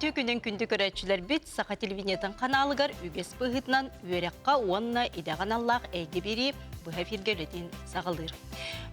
Үтүө күнүн күндү көрөөччүлэрбит Саха телевидениетын ханаалыгар үгэс быһыытынан үөрэххэ уонна идэҕэ аналлаах эйгэ биэрии быһа эфиргэ үлэтин саҕалыыр.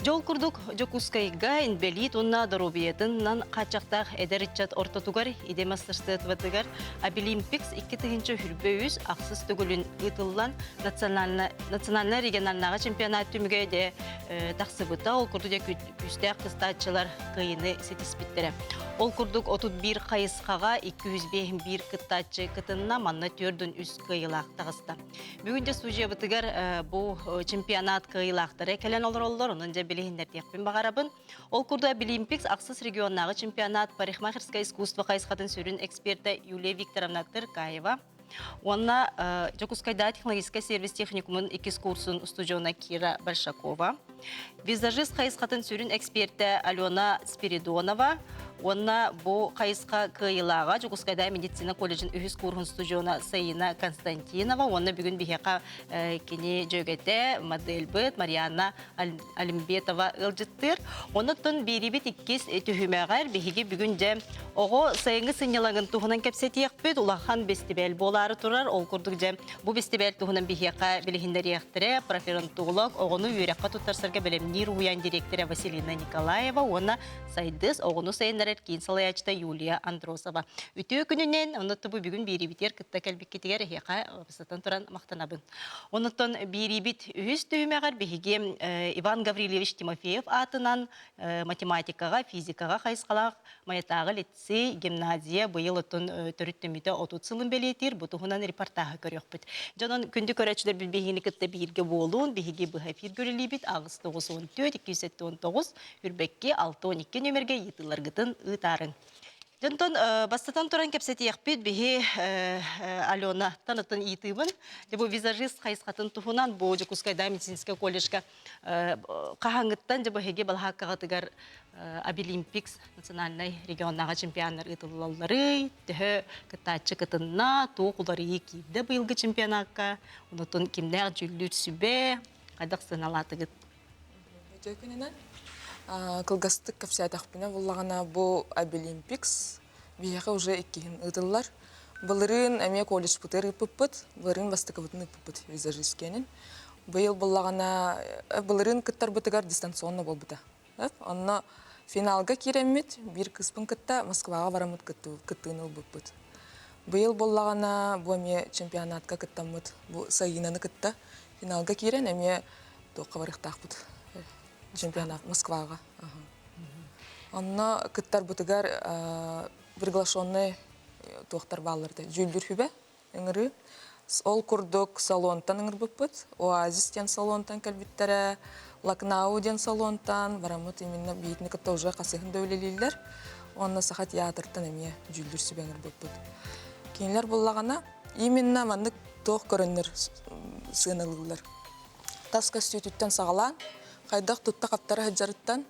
Дьол курдук Дьокуускайга инбэлиит уонна доруобуйатынан хааччахтаах эдэр ыччат ортотугар идэ мастарыстыатыбатыгар Абилимпикс 2023 ахсыс төгүлүн ыытыллан национальнай региональнааҕы чемпионат түмүгэ дэ тахсыбыта. Ол курдук дьэ күүстээх кыстааччылар кыайыыны ситиспиттэрэ. Ол курдук 31 хайысхаҕа 251 кыттааччы кытынна, манна 4-3 кыайыылаах таҕыста. Бүгүн дьэ судьуйабытыгар бу чемпионат кыайыылаахтара кэлэн олороллор, онон дьэ билиһиннэрдиэхпин баҕарабын. Ол курдук Абилимпикс ахсыс регионнааҕы чемпионат парикмахерское искусство хайысхатын сүрүн эксперта Юлия Викторовна Тыркаева, Уонна Дьокуускайдааҕы технологическай сервис техникумун иккис курсун устудьуона Кира Большакова, визажист хайысхатын сүрүн экспертэ Алена Спиридонова уонна бу хайысха кыайыылааҕа Дьокуускайдааҕы медицина колледжын үһүс курсун устудьуона Саина Константинова уонна бүгүн биһиэхэ кини дьүөгэтэ модельбыт Марианна Алимбетова ыалдьыттыыр. Онон биэриибит иккис түһүмэҕэр биһиги бүгүн дьэ оҕо сайыҥҥы сынньалаҥын туһунан кэпсэтиэхпит. Улахан бэстибээл буолаары турар. Ол курдук дьэ бу бэстибээл туһунан биһиэхэ билиһиннэриэхтэрэ проферонтолог, оҕону үөрэххэ туттарсарга бэлэмниир уһуйаан дириэктэрэ Василина Николаева уонна Сайдыс оҕону сайыннарар киин салайааччыта Юлия Андросова. Үтүө күнүнэн, онно бу бүгүн биэриибитигэр кытта кэлбиккитигэр эһиэхэ бастатан туран махтанабын. Онуттан биэриибит үһүс түһүмэҕэр биһиги Иван Гаврильевич Тимофеев аатынан математикаҕа, физикаҕа хайысхалаах Майатааҕы лицей, гимназия быйыл оттон төрүттэммитэ 30 сылын бэлиэтиир. Бу туһунан репортааһы көрүөхпүт. Дьонон күндү көрөөччүлэр биһигини кытта бииргэ буолуун, биһиги быһа эфиргэ үлэлиибит 894 279 Үрбэкки 612 нүөмэргэ ыйытыыларгытын ыытаарыҥ. Дьонтон бастатан туран кэпсэтиэхпит биһи Алена танытын ыйытыыбын. Дьэ бу визажист хайысхатын туһунан бу Дьокуускайдааҕы медицинскэй колледжка хаһааҥҥыттан дьэ бу эһиги балаһааккаҕытыгар Абилимпикс национальнай регионнааҕы чемпионнар ыытыллалларый, төһө кыттааччы кытынна, туох уларыйыы киирдэ быйылгы чемпионакка, онотон кимнээх дьүүллүүр сүбэ, хайдах сыаналаатыгыт? Үтүө күнүнэн. Кылгастык кэпсээтэхпинэ буллаҕына бу Абилимпикс биһиэхэ уже иккиһин ыытыллар. Былырыын эмиэ колледжпытыгар ыыппыппыт, былырыын бастакыбытын ыыппыппыт визажисткэнин. Быйыл буллаҕына былырыын кыттарбытыгар дистанционно буолбута. Онно финалга киирэммит биир кыыспын кытта Москваҕа бараммыт кыттыыны ылбыппыт. Быйыл буоллаҕына бу эмиэ чемпионатка кыттаммыт бу Саинаны кытта финалга киирэн эмиэ туохха барыахтаахпыт чемпионат Москваҕа. Онно кыттарбытыгар приглашенный туохтар бааллар да дьүүллүүр сүбэ ыҥырыы. Ол курдук салонтан ыҥырбыппыт. Оазис диэн салонтан кэлбиттэрэ, Лакнау диэн салонтан бараммыт именно биһигини кытта уже хасыһын да үлэлииллэр. Уонна Саха театртан эмиэ дьүүллүүр сүбэ ыҥырбыппыт. Кинилэр буллаҕына именно маннык туох көрөннөр сыаналыыллар. Тас көстүүтүттэн саҕалаан, хайдах тутта-хаптара сылдьарыттан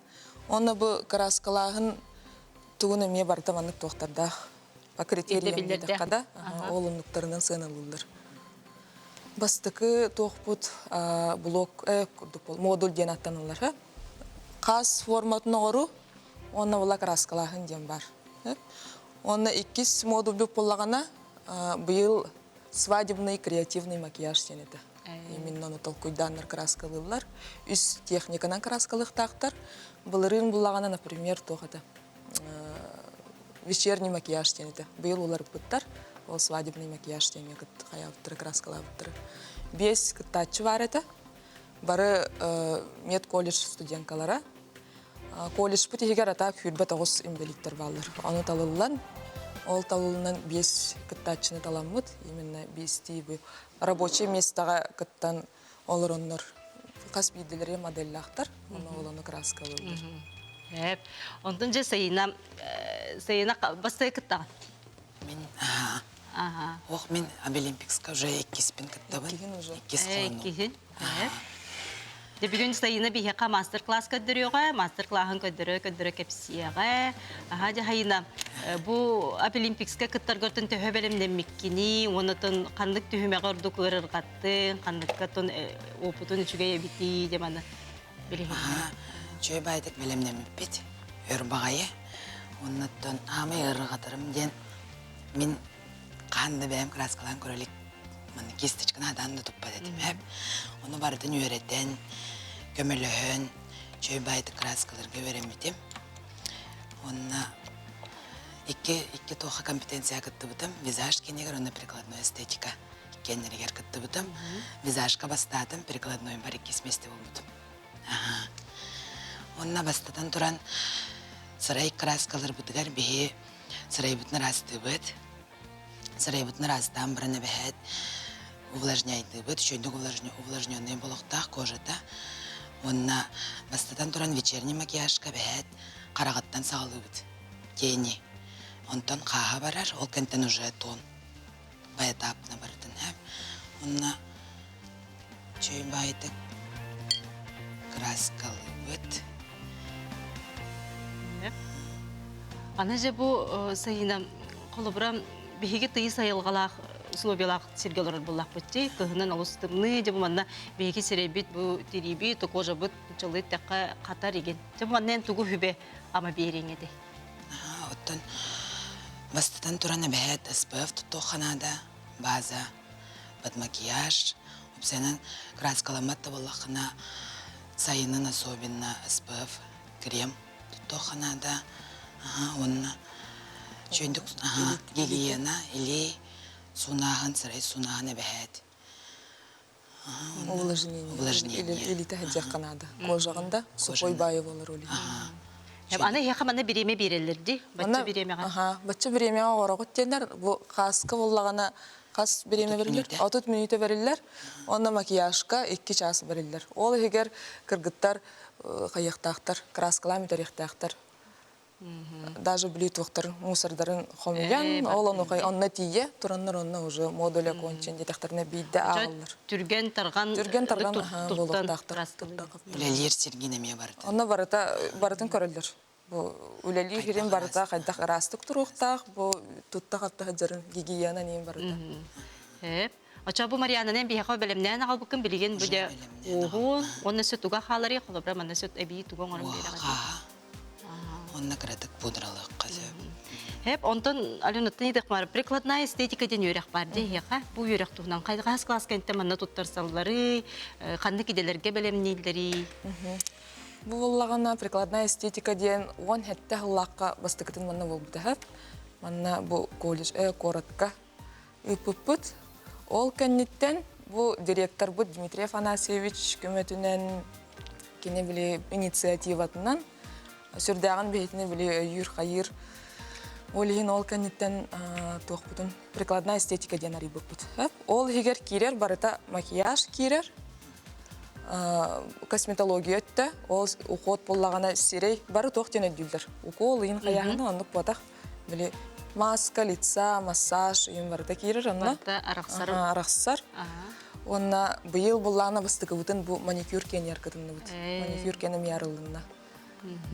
уонна бу кырааскалааһын тугун эмиэ барыта маннык туохтардаах по критериям диэтэххэ да, ол оннуктарынан сыаналыыллар. Бастакы туохпут блок курдук модуль диэн аттаналлар. Хас форматын оҕору уонна була кырааскалааһын диэн бар. Уонна иккис модульбут буоллаҕына быйыл свадебный креативный макияж диэн этэ. Именно ону толкуйдааннар кырааскалыыллар. Үс техниканан кырааскалыахтаахтар. Былырыын буллаҕына, например, туох этэ вечерний макияж диэн этэ. Быйыл уларыппыттар. Ол свадебный макияж диэҥҥэ хайаабыттара, кырааскалаабыттара. Биэс кыттааччы баар этэ. Бары медколледж студенткалара. Колледжпыт иһигэр ата 29 инвалидтар бааллар. Ону талыллан, ол талылынан биэс кыттааччыны таламмыт, именно биэстии бу рабочий местоҕа кыттан олороннор хас биирдилэри моделлаахтар, онно ол ону краскалыыллар. Эп. Онтон дьэ Сайына Сайына бастакы кыттаҕын. Мин Ох, мин Абилимпикска уже иккиспин кыттабын. Иккиһин уже. Иккис холонум. Иккиһин. Дьэ бүгүн Сайына биһиэхэ мастер-класс көрдөрүөҕэ, мастер-классын көрдөрө-көрдөрө кэпсиэҕэ. Аха дьэ Сайына, бу Абилимпикска кыттаргартан төһө бэлэмнэммиккиний, уонна ханнык түһүмэҕи ордук ыарырҕаттыҥ, ханныкка опытун үчүгэй эбитий дьэ маны билиһиннэр. Үчүгэй баайдык бэлэмнэммиппит. Өр баҕайы. Оннуттан аамай ыарырҕатарым диэн. Мин хаһан да бэйэм краскалаан көрө илик манна кисточканы хадаан да туппат этим эп. Ону барытын үөрэтэн, көмөлөһөн, чөй баайдык краскаларга үөрэммитим. Уонна икки, икки туохха компетенция кыттыбытым. Визаж киинигэр уонна прикладной эстетика иккиэннэригэр кыттыбытым. Визажка бастаатым, прикладнойбар иккис миэстэ буолбутум. Уонна бастатан туран сарай краскаларбытыгар биһи сарайбытын ыраастыыбыт. Сарайбытын ыраастаан баран эбэһээт увлажняйдыыбыт, үчүгэйдик увлажненный болохтаах кожата. Уонна бастатан туран вечерний макияжка эбэһээт хараҕыттан саҕалыыбыт тени. Онтон хааһа барар, ол кэнтэн уже тон поэтапно барытын һэп. Онно чөй баайдык краскалыыбыт. Аны же бу сайына холобура биһиги тыйыс айылҕалаах условиялаах сиргэ олорор буоллахпыт дии. Кыһынын олус тымныы, дьэ бу манна биһиги сирэйбит бу тириибит, кожабыт дьылы эттэххэ хатар игин. Дьэ бу манна эн тугу хүбэ ама биэриэҥ этэй? Оттон бастатан туран эбэһээт СПФ туттуохха наада, база, под макияж. Уопсайынан краскаламмат да буоллаххына, сайынын особенно СПФ крем туттуохха наада. Уонна үчүгэйдик гигиена, илии суунааһын, сарай суунааһын эбэһээт. Увлажнение. Увлажнение. Илиитэ сылдьыахха наада. Кожаҕын да сухой баайы болар ол Аны эһиэхэ манна бириэмэ биэрэллэр дии. Бачча бириэмэҕэ. Аха, бачча бириэмэҕэ оҕороҕут диэннэр бу хааска буоллаҕына хас бириэмэ бэриллэр? 30 мүнүүтэ бэриллэр. Онно макияжка 2 чаас бэриллэр. Ол иһигэр кыргыттар хайыахтаахтар, краскалаан бүтэриэхтээхтэр. Даже били туохтарын мусордарын хомуйан, ол ону онно тиийэ тураннар онно уже модуль окончен диэтэхтэринэ биирдэ ааҕаллар. Түргэн тарҕан Түргэн тарҕан буолуохтаахтар. Үлэлиир сиргин эмиэ барытын. Онно барыта барытын көрөллөр. Бу үлэлиир сирин барыта хайдах ыраастык туруохтаах, бу тутта хапта сылдьарын гигиена нин барыта. Эп. Очо бу Мариананан биһиэхэ бэлэмнээн аҕалбыккын билигин бу дьэ ууһун уонна сүт туга хааларый холобура манна сүт эбии тугу оҥорон биэрэҕит? Онно кыратык пудралыахха сөп. Хэп, онтон Аленаттан идэх прикладная эстетика диэн үөрэх бар дии эһиэхэ. Бу үөрэх туһунан хас класс кэнтэ манна туттарсалларый, ханнык идэлэргэ бэлэмнииллэрий? Бу буоллаҕына прикладная эстетика диэн 17 сыллаахха бастакытын манна буолбута. Манна бу колледж куоратка ыыппыппыт. Ол кэнниттэн бу директорбыт Дмитрий Афанасьевич көмөтүнэн кини били инициативатынан сүрдээҕин биһитини били өйүүр-хайыыр. Ол иһин ол кэнниттэн туохпутун прикладная эстетика диэн арыйбыппыт. Ол иһигэр киирэр барыта макияж киирэр, косметология өттө, ол уход буоллаҕына сирэй бары туох диэн өйдүүллэр. Укол ыйын хайааһына оннук буотах. Били маска, лица, массаж ыйын барыта киирэр онно. Барыта арахсар. Арахсар. Уонна быйыл буллаана бастакыбытын бу маникюр киэн яркытынныбыт. Маникюр киэн эмиэ арыллынна.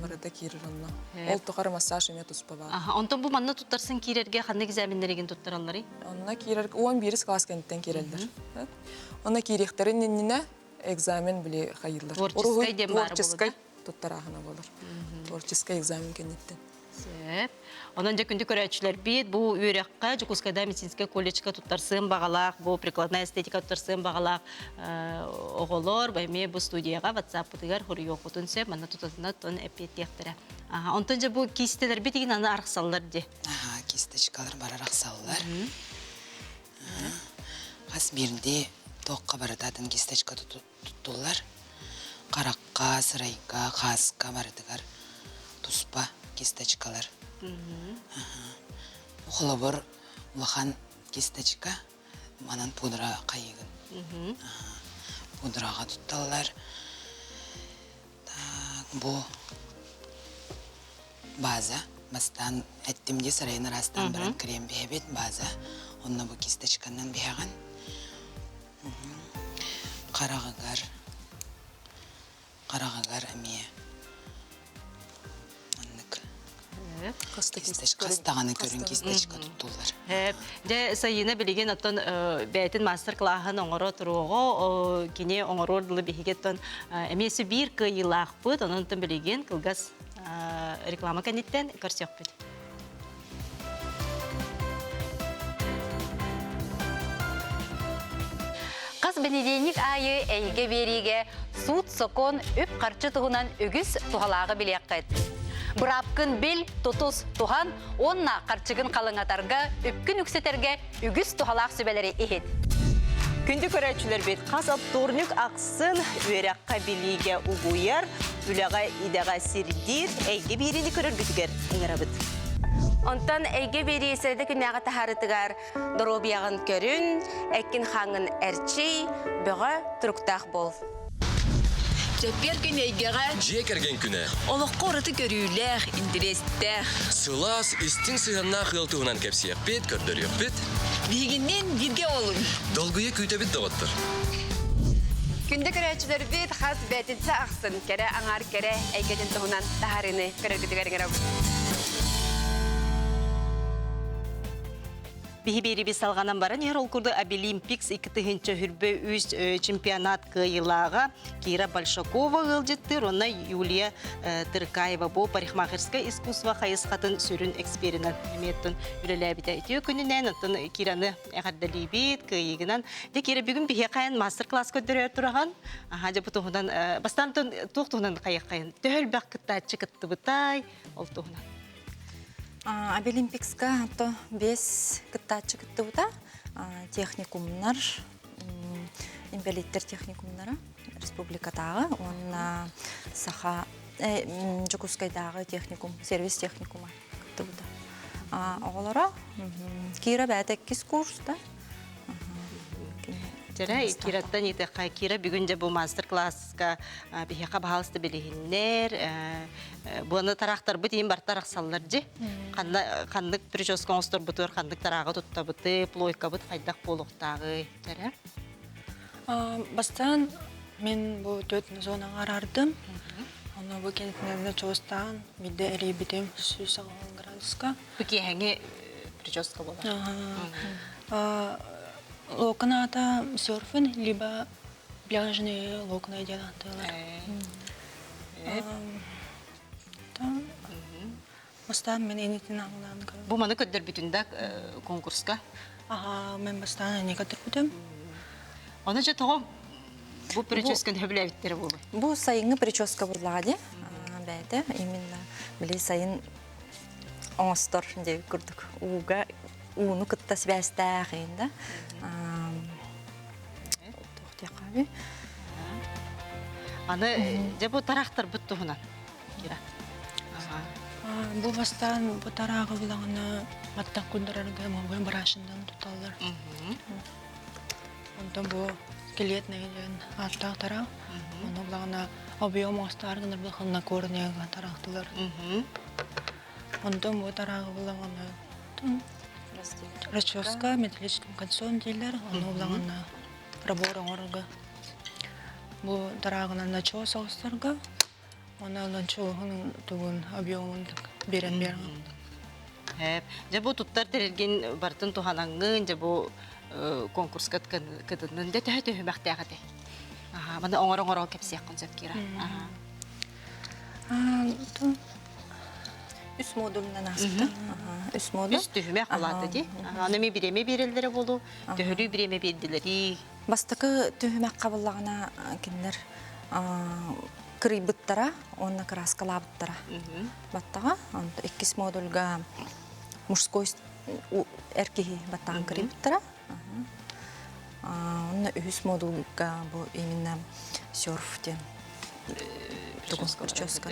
Барыта киирэр онно. Ол тухары массаж эмиэ туспа баар. Онтон бу манна туттарсын киирэргэ ханнык экзаменнэригин туттаралларый? Онно киирэр 11 класс кэнниттэн киирэллэр. Онно киириэхтэрин иннинэ экзамен били хайыыллар. Творческай диэн баар Творческай туттарааһына буолар. Творческай экзамен кэнниттэн. Сөп. Онон дьэ күндү көрөөччүлэрбит бу үөрэххэ Дьокуускайда медицинскэй колледжка туттарсыан баҕалаах, бу прикладная эстетика туттарсыан баҕалаах оҕолор эмиэ бу студияҕа WhatsApp-пытыгар хоруйуоххутун сөп, манна тутатына тон эппиэттиэхтэрэ. Онтон дьэ бу киистэлэрбит игин аны арахсаллар дии. Аха, кисточкалар бар арахсаллар. Хас биирдии туохха барыта атын кисточка туттуллар. Харахха, сырайга, хааска барытыгар туспа кисточкалар. Холобур, улахан кисточка манан пудра хайыгын. Пудраҕа тутталлар. Так, бу база. Бастаан эттим дии сарайын араастаан баран крем биһэбит база. Онно бу кисточканан биһэҕин. Хараҕыгар хараҕыгар эмиэ маннык хас даҕаны көрүҥ кисточка туттуллар. Дьэ, Сайыына билигин оттон бэйэтин маастар-кылааһын оҥоро туруоҕу кини оҥоруор дылы биһиги оттон эмиэ өссө биир кыайыылаахпыт, онон оттон билигин кылгас реклама кэнниттэн көрсүөхпүт. Хас бэнидиэнньик аайы эйгэ биэриигэ суут-сокуон, үп-харчы туһунан үгүс туһалааҕы билиэххит. Быраапкын бил, тутус, туһан уонна харчыгын халыҥатарга, үпкүн үксэтэргэ үгүс туһалаах сүбэлэри иһит. Күндү көрөөччүлэрбит, хас оптуорньук ахсын үөрэххэ билиигэ угуйар, үлэҕэ идэҕэ сирдиир эйгэ биэриини көрөргүтүгэр ыҥырабыт. Онтон эйгэ биэрии сэрэдэ күннээҕи таһаарытыгар доруобуйаҕын көрүн, эккин-хааҥҥын эрчий, бөҕө туруктаах буол. Чэппиэр күн эйгэҕэ Дьиэ кэргэн күнэ. Олоххо ураты көрүүлээх, интэриэстээх. Сылаас, истиҥ сыһыаннаах ыал туһунан кэпсиэхпит, көрдөрүөхпүт. Биһигинниин бииргэ олуҥ. Долгуйа күүтэбит доҕоттор. Күндү көрөөччүлэрбит хас бээтинсэ ахсын кэрэ аҥаар кэрэ эйгэтин туһунан таһаарыыны көрөргүтүгэр ыҥырабыт. Биһи биэриби салҕанан баран иһэр ол курдук Абилимпикс 2023 чемпионат кыайыылааҕа Кира Большакова ыалдьыттыыр уонна Юлия Тыркаева бу парикмахерскай искусство хайысхатын сүрүн эксперинэн эмиэ үлэлээбитэ. Үтүө күнүнэн оттон Кираны эҕэрдэлиибит, кыайыыгынан. Дьэ Кира бүгүн биһиэхэ мастер-класс көрдөрөр тураҕын. Аха дьэ бу туһунан бастаан туох туһунан хайыаххайын төһө элбэх кыттааччы кыттыбытай ол туһунан. Абилимпикска то бес кыттааччы кыттыбыта. Техникумнар, инбэлииттэр техникумнара республикатааҕы уонна Саха Дьокуускайдааҕы техникум, сервис техникума кыттыбыта. Оҕолоро Кира бэйэтэ иккис курс да. Дьэрэ, Кираттан итэххэ, Кира бүгүн дьэ бу мастер-класска биһиэхэ баһаалыста билиһиннэр, Буона тараахтарбыт иһин барта арахсаллар дьи. Ханна ханнык прическа оҥосторбутугар ханнык тарааҕы туттабыты, плойкабыт хайдах буолуохтааҕый дэрэ? Бастаан мин бу төрт зонаҕа араардым. Онно бу кэнтинэннэ чугастаан биирдэ эрийбитим 180 градуска. Бу киэһэҥи прическа буолар. Локон аата серфинг, либо Пляжные локоны диэн ааттыылар. Бастаан мен инитин аҥылаан көрөм. Бу маны көрдөрбүтүн да конкурска? Аха, мен бастаан эни көрдөрбүтүм. Оны же тоҕо бу прическаны хөбүлээбиттэрэ буолуй? Бу сайыҥҥы прическа буоллаҕа дии. Бэйэтэ именно били сайын оҥостор диэбит курдук ууга ууну кытта сибээстээх да. Аны дьэ бу тараахтарбыт туһунан Кира. Бу бастаан бу тарааҕы булаҕына баттах кундарарга мобуй барашындан туталлар. Онтон бу скелет нэһилиэн ааттаах тараах. Ону булаҕына объем оҥостоор гынар булахынна корнега тараахтылар. Онтон бу тарааҕы булаҕына Расческа металлическим концом дииллэр, ону булаҕына пробор оҥорорго. Бу тарааҕынан начос оҕустарга, оны ланчоһун тугун объемун биэрэн биэрэн. Дьэ бу туттар тэрилгин барытын туһанаҥҥын, дьэ бу конкурска кытыннын дьэ төһө түһүмэхтээх этэй? Аха, маны оҥоро-оҥоро кэпсиэххин сөп Кира. Үс модульнан ааспыта. Үс модуль. Үс түһүмэх улаата дии. Аны ми бириэмэ биэрэллэрэ буолуо. Төһөлүү бириэмэ биэрдилэрий? Бастакы түһүмэх хабыллаҕына кинилэр кырыйбыттара уонна кырааскалаабыттара. Баттаҕа. Иккис модульга мужской эр киһи баттаҕын кырыйбыттара. Онно үһүс модульга бу именно серф диэн прическа.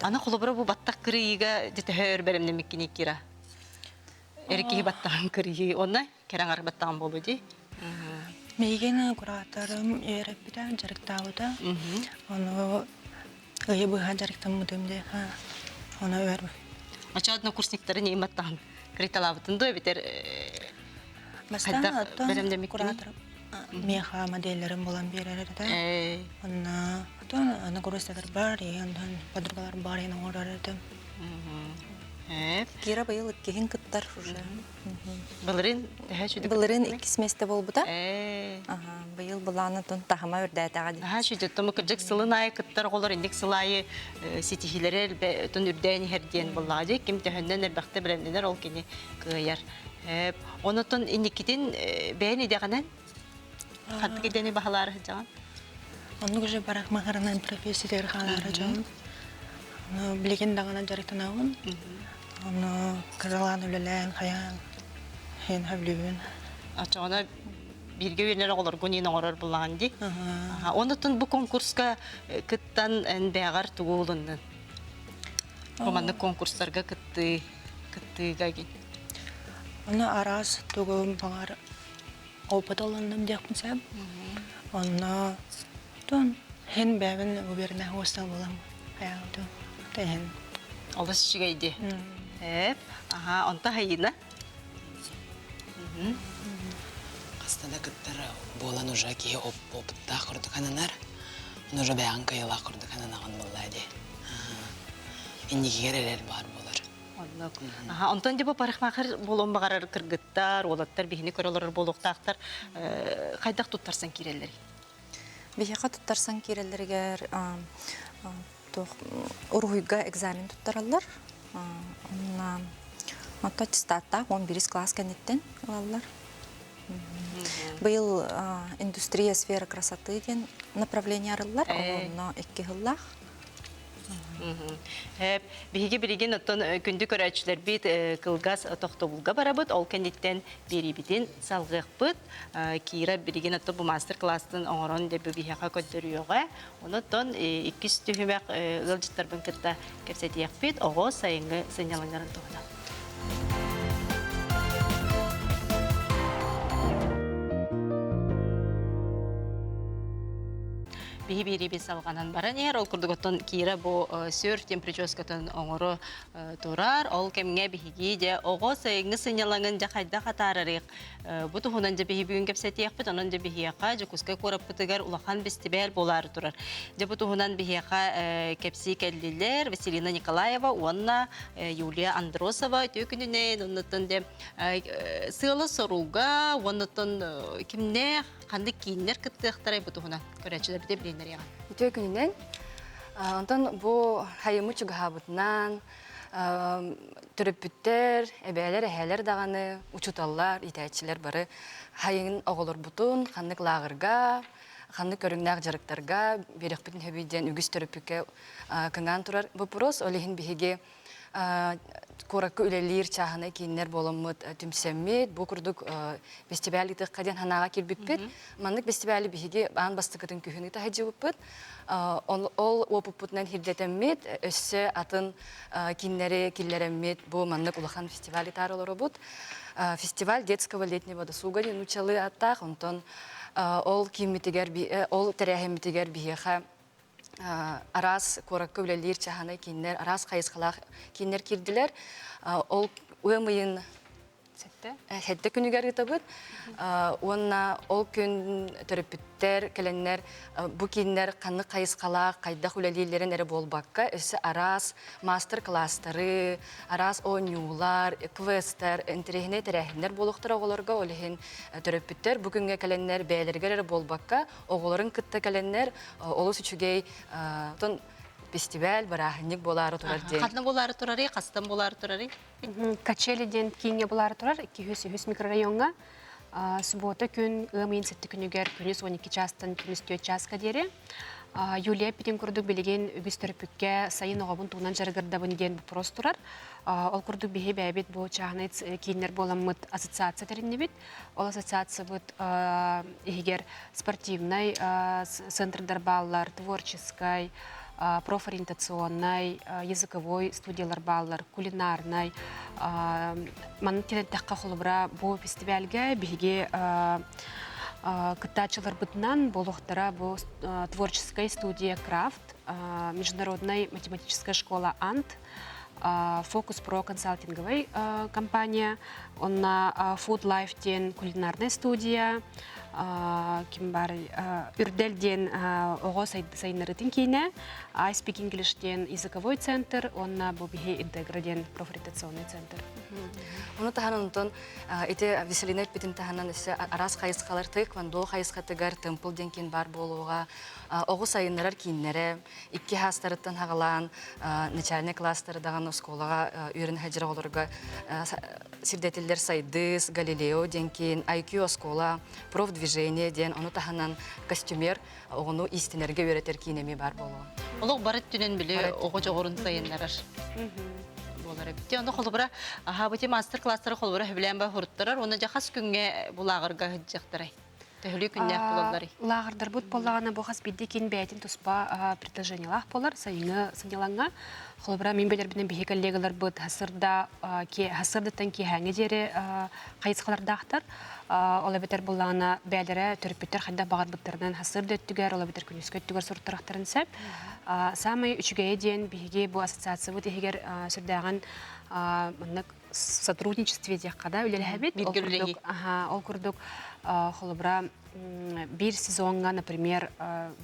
Аны холобура бу баттах кырыйыыга төһө өр бэлэмнэммиккиний Кира? Эр киһи баттаҕын кырыйыы онно кэрэҥ баттаҕын буолуо дии. Миигин кураторым үөрэппитэ, дьарыктаабыта. Ону ыйы быһа дьарыктаммытым дии. Ону өр. Оччо однокурсниктары не баттаҕын кырыйталаабытын дуо эбэтэр Бастаан оттон куратор миэхэ моделлэрин булан биэрэр этэ. Онно оттон однокурсниктар бар, онтон подругалар бар оҥорор этим. Кира быйыл иккиһин кыттар уже. Былырыын төһө сүдү Былырыын иккис миэстэ буолбута. Быйыл былааны тон таһыма үрдээтэҕэ дии. Аха сүдү тому кырдьык сылын аайы кыттар оҕолор инник сыл аайы ситиһиилэри элбэ үрдээн иһэр диэн буоллаҕа дии. Ким төһөннөн элбэхтэ бэлэмнэнэр ол кини кыайар. Онотон инникитин бэйэн идэҕинэн? Ханнык идэни баһылаары сылдьаҕын? Оннук уже парикмахерынан профессиятыгар хаалаары дьон. Ону билигин даҕаны дьарыктанабын. Ону кыралаан үлэлээн, хайаан, хин сөбүлүүбүн. Оччоҕуна бииргэ үөрэнэр оҕолоргун иин оҥорор буллаҕын дии. Онутун бу конкурска кыттан эн бэйэҕэр тугу булуннун? Бу маннык конкурстарга кыттыы, кыттыыга гин. Ону араас тугу баҕар опыт ылынным диэхпин сөп. Онно тон хин бэйэбин уверенная уостан булам хайаабытым тэһин. Олус үчүгэй дии. Эп, аха, онто хайына? Хаста да кыттар буолан уже киһи опыттаах курдук ананар. Ону уже бэйэҕин кыайыылаах курдук ананаҕын буоллаа дии. Инникигэр эрэл баар буолар. Оннук. Аха, онтон дьэ бу парикмахер буолуон баҕарар кыргыттар, уолаттар биһини көрө олорор буолуохтаахтар хайдах туттарсан киирэллэрий? Биһиэхэ туттарсан киирэллэригэр туох уруһуйга экзамен туттараллар. Онно онто аттестаттаах 11 класс кэнниттэн ылаллар. Быйыл индустрия сфера красоты диэн направление арыллар. Онно икки сыллаах. Биһиги билигин оттон күндү көрөөччүлэрбит кылгас тохтобулга барабыт. Ол кэнниттэн биэриибитин салҕыахпыт. Кира билигин оттон бу мастер-класстын оҥорон деп биһиэхэ көрдөрүөҕэ. Онон иккис түһүмэх ыалдьыттарбын кытта кэпсэтиэхпит оҕо сайыҥҥы сынньалаҥнарын туһунан. Биһи биэриибит салҕанан баран иһэр. Ол курдук оттон Кира бу серф диэн прическатын оҥоро турар. Ол кэмҥэ биһиги дьэ оҕо сайыҥҥы сынньалаҥын дьэ хайдах атаарарыах бу туһунан дьэ биһи бүгүн кэпсэтиэхпит. Онон дьэ биһиэхэ Дьокуускай куораппытыгар улахан бэстибээл буолаары турар. Дьэ бу туһунан биһиэхэ кэпсии кэллилэр Василина Николаева уонна Юлия Андросова үтүө күнүнэн оннуттан дьэ сыала-соруга уоннуттан кимнээх ханнык кииннэр кыттыахтарай бу туһунан көрөөччүлэрбитэ билиһиннэриэҕэ. Үтүө күнүнэн. Онтон бу хайымы чугаһаабытынан төрөппүттэр, эбээлэр, эһээлэр даҕаны, учууталлар, иитээччилэр бары хайын оҕолорбутун ханнык лааҕырга, ханнык көрүҥнээх дьарыктарга биэриэхпитин сөбүй диэн үгүс төрөппүккэ кыҥаан турар боппуруос. Ол иһин биһиги куоракка үлэлиир чааһынай кииннэр буоламмыт түмсэммит, бу курдук фестиваль ыытыахха диэн санааҕа киирбиппит. Маннык фестивали биһиги аан бастакытын күһүн ыыта сылдьыбыппыт. Ол уопуппутунан сирдэтэммит, өссө атын кииннэри киллэрэммит бу маннык улахан фестиваль ыытаары олоробут. Фестиваль детского летнего досуга диэн нууччалыы ааттаах, онтон ол кииммитигэр, ол тэрээһиммитигэр биһиэхэ араас куоракка үлэлиир чаһынай кииннэр, араас хайысхалаах кииннэр киирдилэр. Ол ыам ыйын сэттэ күнүгэр ыытабыт. Уонна ол күн төрөппүттэр кэлэннэр бу кииннэр ханнык хайысхалаах, хайдах үлэлииллэрин эрэ буолбакка, өссө араас маастар-кылаастары, араас оонньуулар, квесттэр, интэриэһинэй тэрээһиннэр буолуохтара оҕолорго. Ол иһин төрөппүттэр бу күҥҥэ кэлэннэр бэйэлэригэр эрэ буолбакка, оҕолорун кытта кэлэннэр олус үчүгэй тон фестиваль, бырааһынньык буолаары турар диэн. Ханна буолаары турарый, хастан буолаары турарый? Качели диэн кииҥҥэ буолаары турар 203 микрорайоҥҥа. Суббота күн ыам ыйын сэттэ күнүгэр күнүс 12 чаастан күнүс 4 чааска диэри. Юлия эппитин курдук билигин үгүс төрөппүккэ сайын оҕобун тугунан дьарыгырдабын диэн вопрос турар. Ол курдук биһи бэйэбит бу чааһынай кииннэр буоламмыт ассоциация тэриннибит. Ол ассоциациябыт иһигэр спортивнай центрдар бааллар, творческай, профориентационнай, языковой студиялар бааллар, кулинарнай. Манна тиэнэттэххэ холобура бу фестивальга биһиги кыттааччыларбытынан буолуохтара бу творческая студия «Крафт», международная математическая школа «Ант», Фокус Про консалтинговай компания, онно Food Life диэн кулинарная студия, ким бар Үрдэл диэн оҕо сайыннарытын киинэ, I Speak English диэн языковой центр, уонна бу биһи Интегра диэн профориентационный центр. Ону таһынан онтон ити Веселина эппитин таһынан өссө араас хайысхалар тхэквондо хайысхатыгар Темпл диэн киин баар буолуоҕа, оҕо сайыннарар кииннэрэ, икки хаастарыттан хаҕалаан начальнай класстары даҕаны оскуолаҕа үөрэнэ сылдьар оҕолорго сирдэтиллэр Сайдыс, Галилео диэн киин, IQ оскуола, проф. движение диэн, ону таһынан костюмер оҕону иистэнэргэ үөрэтэр киин эмиэ баар буолуоҕа. Олох бары өттүнэн били оҕо дьоҕурун сайыннарар буолар эбит. Онно холобура, аһаа бу мастер-класстары холобура сөбүлээн ба хуруттарар, уонна дьэ хас күҥҥэ бу лааҕырга сылдьыахтарай? Төһөлүү күннээх буолалларый? Лааҕырдарбыт буоллаҕына бу хас биирдии киин бэйэтин туспа предложениелаах буолар сайыҥҥы сынньалаҥҥа. Холобура, мин билэрбинэн биһи коллегаларбыт хасырда хасырдыттан киэһээҥҥи диэри хайысхалардаахтар. Ол эбэтэр буллаҕына бэйэлэрэ төрөппүттэр хайдах баҕарбыттарынан хасырда өттүгэр, ол эбэтэр күнүскү өттүгэр суруттарахтарын сөп. Саамай үчүгэйэ диэн биһиги бу ассоциациябыт иһигэр сүрдээҕин маннык сотрудничестве диэххэ да үлэлэһэбит. Ол курдук, ол курдук холобура биир сезоҥҥа, например,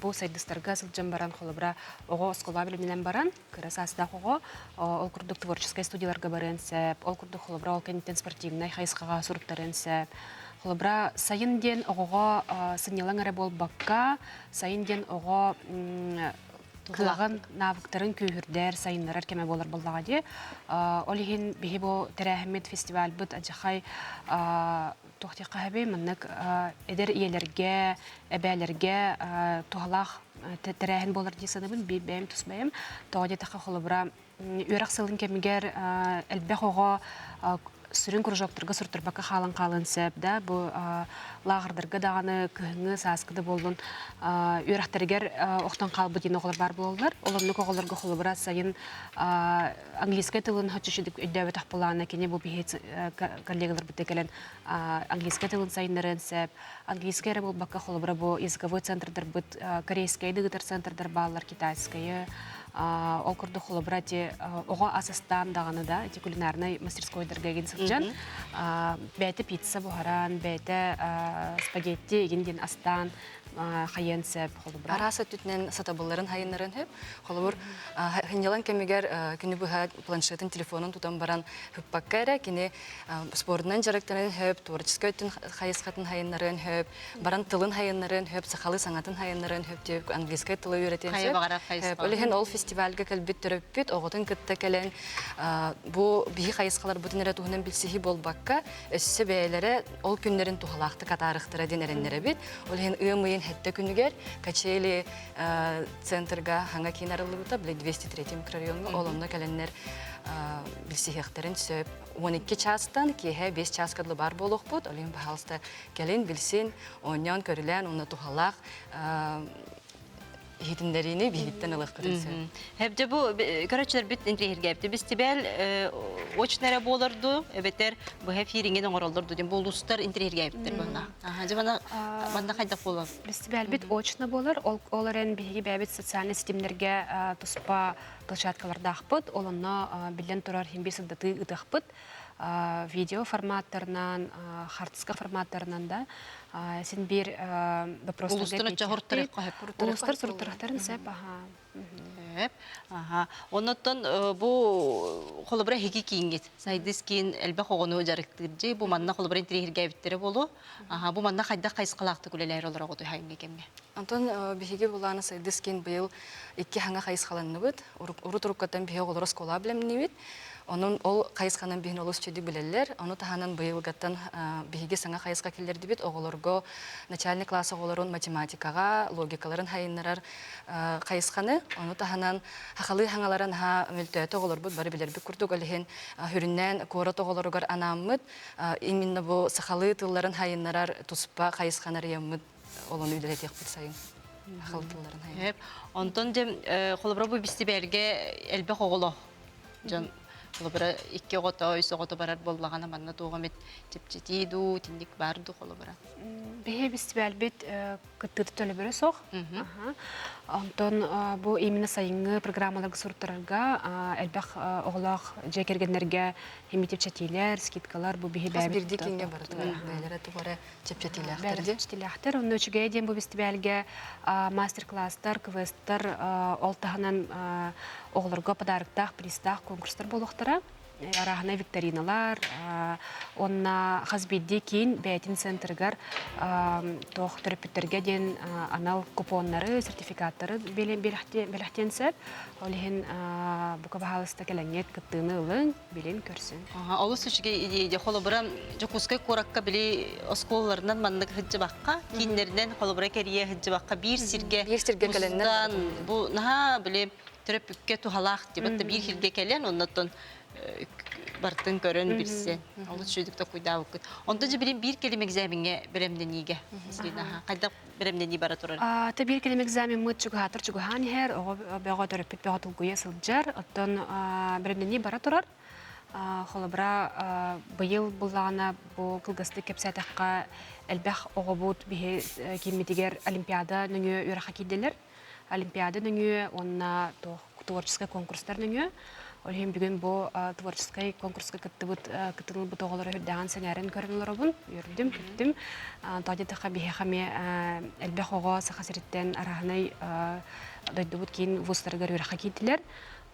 бу сайдыстарга сылдьан баран, холобура, оҕо оскуола билиминэн баран, кыра саастаах оҕо ол курдук творческай студияларга барыан сөп, ол курдук холобура ол кэнниттэн спортивнай хайысхаҕа суруттарыан сөп. Холобура, сайын диэн оҕоҕо сынньалаҥ эрэ буолбакка, сайын диэн оҕо кыаҕын, навыктарын күүһүрдэр, сайыннарар кэмэ буолар буоллаҕа дии. Ол иһин биһи бу тэрээһиммит, фестивальбыт адьахай туох диэххэ сөбүй, маннык эдэр ийэлэргэ, эбээлэргэ туһалаах тэрээһин буолар дии саныыбын, биир бэйэм тус бэйэм. Тоҕо диэтэххэ, холобура, үөрэх сылын кэмигэр элбэх оҕо сүрүн кружоктарга суруттарбакка хаалан хаалыан сөп да бу лааҕырдарга даҕаны кыһыҥҥы сааскы да буоллун үөрэхтэригэр охтон хаалбыт диэн оҕолор баар буолаллар ол оннук оҕолорго холобура сайын английскай тылын хоччучудук өйдөөбөтөх буолаана кини бу биһи коллегаларбыт кэлэн английскай тылын сайыннарыан сөп английскай эрэ буолбакка холобура бу языковой центрдарбыт корейскай ыытар центрдар бааллар китайскайы ол курдук холобура ити оҕо ас астаан даҕаны да ити кулинарнай мастерскойдарга игин сылдьан бэйэтэ пицца буһаран бэйэтэ спагетти игин диэн астаан хайыан сөп холобура араас өттүтүнэн сатабылларын хайыннарын сөп холобур сынньалаҥ кэмигэр күнү быһа планшетын телефонун тутан баран ыппакка эрэ кини спордунан дьарыктанан сөп творческай өттүн хайысхатын хайыннарыан сөп баран тылын хайыннарыан сөп, сахалыы саҥатын хайыннарыан сөп диэбит английскай тылы үөрэтиэн сөп. Ол иһин ол фестивальга кэлбит төрөппүт оҕотун кытта кэлэн бу биһи хайысхаларбытын эрэ туһунан билсиһии буолбакка, өссө бэйэлэрэ ол күннэрин туһалаахтык атаарыахтара диэн эрэннэрэбит. Ол иһин ыам ыйын сэттэ күнүгэр Качели центрга хаҥа киин арыллыбыта, били 203 микрорайоҥҥа ол онно кэлэннэр билсиһиэхтэрин сөп. 12 чаастан киэһэ 5 чааска дылы баар буолуохпут. Ол иһин, пожалуйста, кэлин билсин, оонньоон, көрүлээн уонна туһалаах иһитиннэриини биһигиттэн ылыаххытын сөп. Хэбдэ бу көрөөччүлэрбит интириэһиргээбит. Бистибэл очно эрэ буолар дуу, эбэтэр быһа эфириҥин оҥороллор дуу диэн бу улуустар интириэһиргээбиттэр буолла. Аха, дьэ мана манна хайдах буолар? Бистибэлбит очно буолар. Ол ол эрэн биһиги бэйэбит социальнай ситимнэргэ туспа площадкалардаахпыт. Ол онно биллэн турар хин биир сырдатыы ыытыахпыт. Видео форматтарынан, хартыска форматтарынан да син биир вопростарга Улуустар суруттарахтарын сөп, аха. Сөп. Аха. Оннуттан бу холобура эһиги кииҥҥит Сайдыс киин элбэх оҕону дьарыктыыр дьи бу манна холобура интириэһиргээбиттэрэ буолуо. Аха, бу манна хайдах хайысхалаахтык үлэлээр олороҕутуй хайыҥҥы кэмҥэ? Онтон биһиги булааны Сайдыс киин быйыл икки хаҥа хайысхаланныбыт. Урут уруккаттан биһи оҕолор оскуолаҕа бэлэмниибит. Онон ол хайысханан биһини олус үчүгэйдик билэллэр. Ону таһынан быйылгаттан биһиги саҥа хайысха киллэрдибит. Оҕолорго начальный класс оҕолорун математикаҕа, логикаларын хайыннарар хайысханы. Ону таһынан сахалыы хаҥалара наһаа мөлтөөтө оҕолорбут бары билэрбит курдук. Ол иһин сүрүннээн куорат оҕолоругар анааммыт именно бу сахалыы тылларын хайыннарар туспа хайысханы арыйаммыт ол ону үлэлэтиэхпит сайын сахалыы тылларын хайыннарар. Онтон дьэ холобура бу бистибээлгэ элбэх оҕолоох дьон холобура икки оҕото, үс оҕото барар буоллаҕына манна туох эмит чэпчэтии дуу, итинник баар дуу холобура? Биһи бистибээлбит кыттыыта төлөбүрэ суох. Онтон бу именно сайыҥҥы программаларга суруттарарга элбэх оҕолоох дьиэ кэргэннэргэ химии чэпчэтиилэр, скидкалар бу биһи Хас биирдии киҥҥэ барытыгар бэйэлэрэ туох эрэ чэпчэтиилээхтэр дии. Чэпчэтиилээхтэр. Онно үчүгэйэ диэн бу бистибээлгэ мастер-класстар, квесттар, ол таһынан оҕолорго подароктаах, призтаах конкурстар буолуохтара. Арааһынай викториналар уонна хас биирдии киин бэйэтин центрыгар туох төрөппүттэргэ диэн анал купоннары, сертификаттары бэлэхтиэн сөп. Ол иһин бука баһаалыста кэлэҥҥит кыттыыны ылыҥ, билин көрсүҥ. Олус үчүгэй идея. Холобура, Дьокуускай куоракка били оскуолаларынан маннык сылдьыбакка, кииннэринэн холобура кэрийэ сылдьыбакка биир сиргэ биир сиргэ кэлэннэр бу наһаа били төрөппүккэ туһалаах дебатта биир сиргэ кэлэн оннотон бартын көрөн билсэн олус үчүгдүк токуйдаабыккыт. Онтон же билин биир кэлим экзамеҥҥэ бэлэмнэниигэ хайдах бэлэмнэнии бара турар? Та биир кэлим экзамеммыт чугаһаатар чугаһаан иһэр, оҕо бөҕө төрөппүт бөҕө тулгуйа сылдьар. Оттон бэлэмнэнии бара турар. Холобура, быйыл буллаҕына бу кылгастык кэпсээтэххэ элбэх оҕобут биһи кииммитигэр олимпиада нөҥүө үөрэххэ киирдилэр. Олимпиада нөҥүө уонна творческай конкурстар нөҥүө. Ол иһин бүгүн бу творческай конкурска кыттыбыт кыттынылбыт оҕолору үрдээҕин сэҥээрэн көрөн олоробун, үөрдүм, көттүм. Тоҕо диэтэххэ биһиэхэ эмиэ элбэх оҕо Саха сириттэн арааһынай дойдубут киин вузтарыгар үөрэххэ киирдилэр.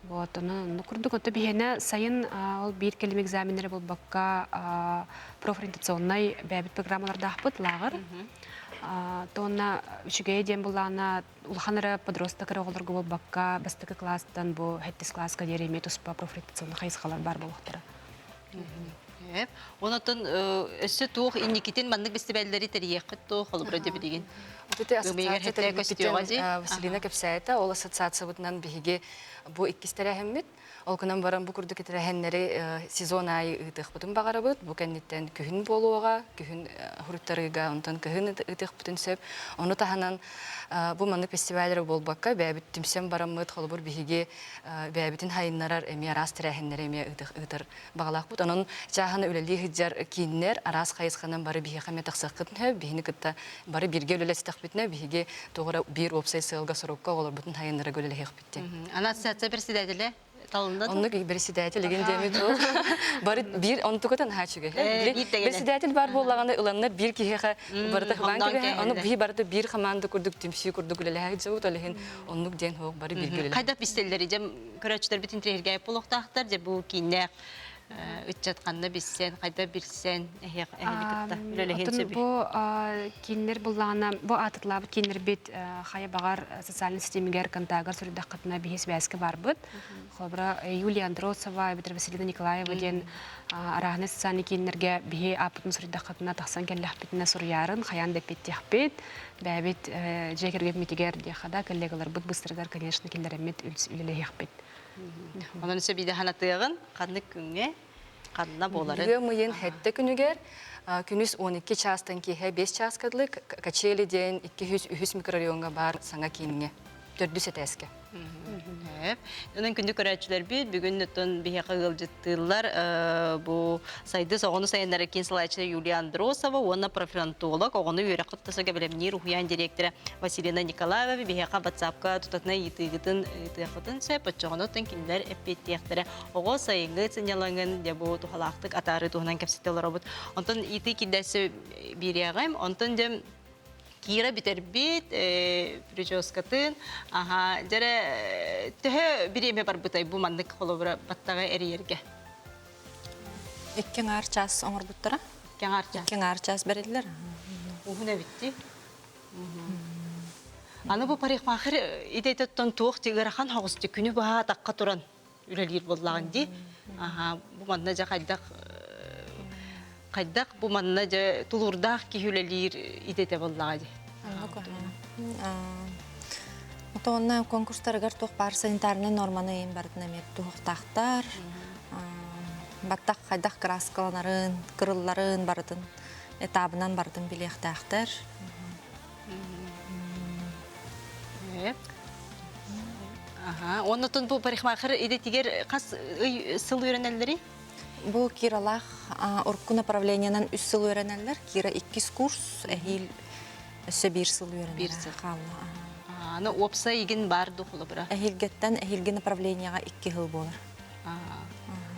Вот, ону курдук, ото биһиэнэ сайын ол биир кэлим экзаменнары буолбакка профориентационнай бэйэбит программалардаахпыт лааҕыр. Туонна үчүгэйэ диэн буллаҕына улахан эрэ подросток эрэ оҕолорго буолбакка бастакы кылаастан бу сэттис кылааска диэри эмиэ туспа профориентационнай хайысхалар баар буолуохтара. Онотон өссө туох инникитин маннык бэстибээллэри тэрийиэххит дуо холобура дьэ билигин? Вот ити ассоциация тэрийбиппитин Василина кэпсээтэ. Ол ассоциациябытынан биһиги бу иккис тэрээһиммит. Ол гынан баран бу курдук тэрээһиннэри сезон аайы ыытыахпытын баҕарабыт. Бу кэнниттэн күһүн буолуоҕа, күһүн хуруттарыыга, онтон кыһын ыытыахпытын сөп. Ону таһынан бу маннык фестиваллары буолбакка, бэйэбит түмсэн бараммыт, холобур биһиги бэйэбитин хайыннарар эмиэ араас тэрээһиннэри эмиэ ыытар баҕалаахпыт. Онон чааһына үлэлии сылдьар кииннэр араас хайысханан бары биһиэхэ эмиэ тахсыаххытын сөп. Биһини кытта бары бииргэ үлэлэстэхпитинэ, биһиги тоҕо эрэ биир уопсай сыалга-сорукка оҕолорбутун хайыннарарга үлэлэһиэхпит диэн. Ана ассоциация председателэ талынна Оннук председатель игин диэми туох. Бары биир онтукутан наһаа үчүгэй. Председатель бар буоллаҕына ыланнар биир киһиэхэ барыта хабаан кэбиһэ. Ону биһи барыта биир команда курдук түмсүү курдук үлэлэһэ дьабыт ол иһин оннук диэн хоох бары бииргэ үлэлэһэ. Хайдах бистэллэри дьэ көрөөччүлэрбит интириэһиргээбит буолуохтаахтар дьэ бу кииннээх ыччат ханна билсэн, хайда билсэн эһиги кытта үлэлэһиэн сөбүй? Бу кииннэр буллаҕына, бу аатытлаабыт кииннэрбит хайа баҕар социальнай системигэр контагар суруйдаххытына биһи сибээскэ барбыт. Холобура, Юлия Андросова, эбэтэр Василина Николаева диэн арааһынай социальнай кииннэргэ биһи ааппытын суруйдаххытына тахсан кэллэхпитинэ суруйаарын хайаан да эппиэттиэхпит. Бэйэбит дьиэ кэргэммитигэр диэххэ да коллегаларбыт быстарыгар, конечно, киллэрэммит үлэлэһиэхпит. Онон өссө биирдэ санатыаҕын, ханнык күҥҥэ, ханна буоларын. Ыам ыйын сэттэ күнүгэр күнүс 12 чаастан киэһэ 5 чааска дылы Качели диэн 203 микрорайоҥҥа баар саҥа кииҥҥэ төрдүс этээскэ. Онон күндү көрөөччүлэрбит бүгүн оттон биһиэхэ ыалдьыттыыллар бу Сайдыс оҕону сайыннарар киин салайааччыта Юлия Андросова уонна профилактолог оҕону үөрэххэ тутасарга бэлэмниир уһуйаан дириэктэрэ Василина Николаева биһиэхэ WhatsApp-ка тутатына ыйытыыгытын ыытыаххытын сөп. Оччоҕуна оттон кинилэр эппиэттиэхтэрэ. Оҕо сайыҥҥы сынньалаҥын дьэ бу туһалаахтык атаарыы туһунан кэпсэтэ олоробут. Онтон ыйытыы киирдээссе биэриэҕим. Онтон дьэ Кира бүтэрбит прическатын, аха, дьэрэ төһө бириэмэ барбытай бу маннык холобура баттаҕы эрийэргэ? Икки аҥаар чаас оҥорбуттара. Икки аҥаар чаас. Икки аҥаар чаас бэриллэр. Уһун эбитти. Аны бу парикмахер идэтиттэн туох ыарахан соҕус күнү быһа атахха туран үлэлиир буоллаҕын дии. Аха, бу манна дьэ хайдах хайдах бу манна дьэ тулуурдаах киһи үлэлиир идэтэ буоллаҕа дии. Отонна конкурстарыгар туох баар санитарнай норманы ыйын барытын эмиэ туһуохтаахтар. Баттах хайдах кырааскаланарын, кырылларын барытын этабынан барытын билиэхтээхтэр. Аха, оннотон бу парикмахер идэтигэр хас ый сыл үөрэнэллэрий? Бу Киралаах урукку направлениенан үс сыл үөрэнэллэр. Кира иккис курс, эһиил өссө биир сыл үөрэнэр. Биир сыл. Хаалла. Аны уопсай игин баар ду холобура? Эһиилгэттэн эһиилги направлениеҕа икки сыл буолар.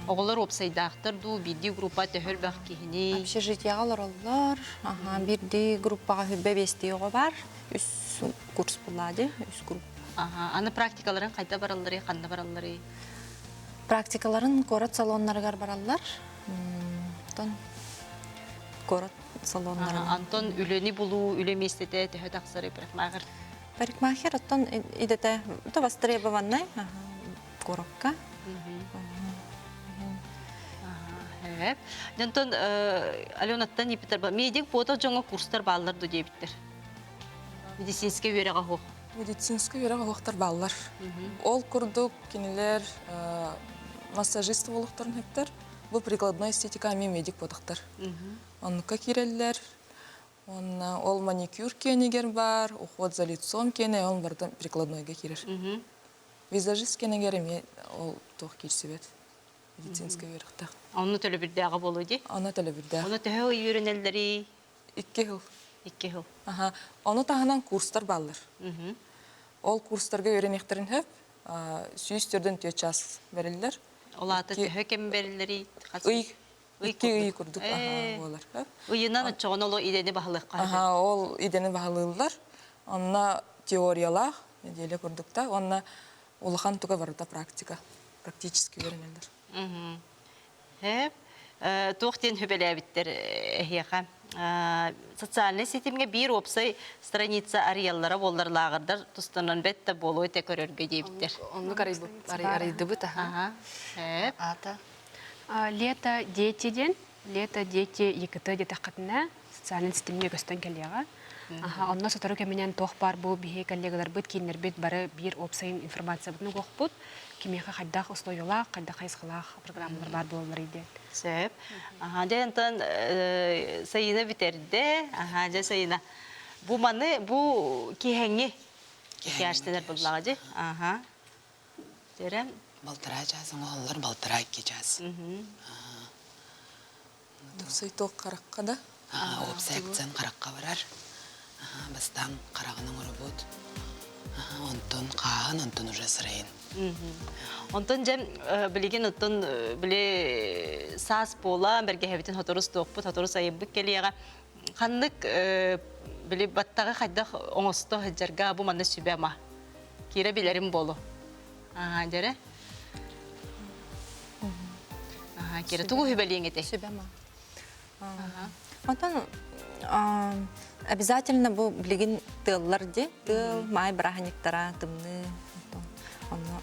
Оҕолор уопсайдаахтар дуу, биирдии группа төһө элбэх киһини? Общежитиеҕа олороллор. Аха, биирдии группаҕа хүббэ биэстии оҕо баар. Үс курс булла дии, үс группа. Аха, аны практикаларын хайда баралларый, ханна баралларый? Практикаларын куорат салоннарыгар бараллар. Онтон куорат салоннарынан. Антон үлэни булуу, үлэ миэстэтэ төһө тахсарый парикмахер? Парикмахер оттон идэтэ то востребованный куоракка. Дьонтон Аленаттан ипитер медик фото дьоҥо курстар бааллар ду диэбиттэр. Медицинскэй үөрэҕэ суох. Медицинскэй үөрэҕэ суохтар бааллар. Ол курдук кинилэр массажист буолуохтарын сөптөр. Бу прикладной эстетика эмиэ медик буотахтар. Оннукка киирэллэр. Уонна ол маникюр киэнигэр баар, уход за лицом киэнэ, ол барыта прикладнойга киирэр. Визажист киэнигэр эмиэ ол туох киирсибэт. Медицинскэй үөрэхтээх. Онно төлөбүрдээҕэ буолуо дии? Онно төлөбүрдээх. Ону төһө ый үөрэнэллэрий? Икки сыл. Икки сыл. Аха. Ону таһынан курстар бааллар. Ол курстарга үөрэниэхтэрин сөп. 144 час бэриллэр. Ол аата төһө кэм бэриллэрий? Ый. Икки ый курдук буолар. Ыйынан оччоҕуна ол идэни баһылыахха Аха, ол идэни баһылыыллар. Онно теориялаах неделя курдук да. Онно улахан туга барыта практика. Практически үөрэнэллэр. Ээ, туох диэн сүбэлээбиттэр эһиэхэ? Социальнай ситимҥэ биир уопсай страница арыйаллара буоллар лааҕырдар тустанан бэт да буолуо этэ көрөргө диэбиттэр. Оннук арыйдыбыт аха. Аата? Лето дети диэн, лето дети ЕКТ диэтэххитинэ социальнай ситимҥэ көстөн кэлиэҕэ. Аха, онно сотору кэминэн туох баар бу биһи коллегаларбыт, кииннэрбит бары биир уопсайын информациябытын угуохпут. Кимиэхэ хайдах условиялаах, хайдах хайысхалаах программалар баар буолалларый диэн. Сөп. Аха, дьэ онтон Сайыына бүтэрдэ. Аха, дьэ Сайыына. Бу маны бу киһэҥи киһэштэнэр буллаҕа дьи. Аха. Дьэрэ. Балтараа чаас оҥоһуллар, балтараа икки чаас. Тупсай туох харахха да? Уопсай акцент харахха барар. Бастаан хараҕын оҥоробут. Онтон хааһын, онтон уже сырайын. Онтон дьэ билигин оттон били саас буола бэргэһэбитин сотору туохпут, сотору сайыммыт кэлиэҕэ. Ханнык били баттаҕы хайдах оҥосто сылдьарга бу манна сүбэ-ама киирэ билэрим буолу. Аа, дьэрэ. Аа, киирэ тугу сүбэлиэҥ этэй? Сүбэм Онтон обязательно бу билигин тыаллар ди, тыал, маай бырааһынньыктара, тымныы, онно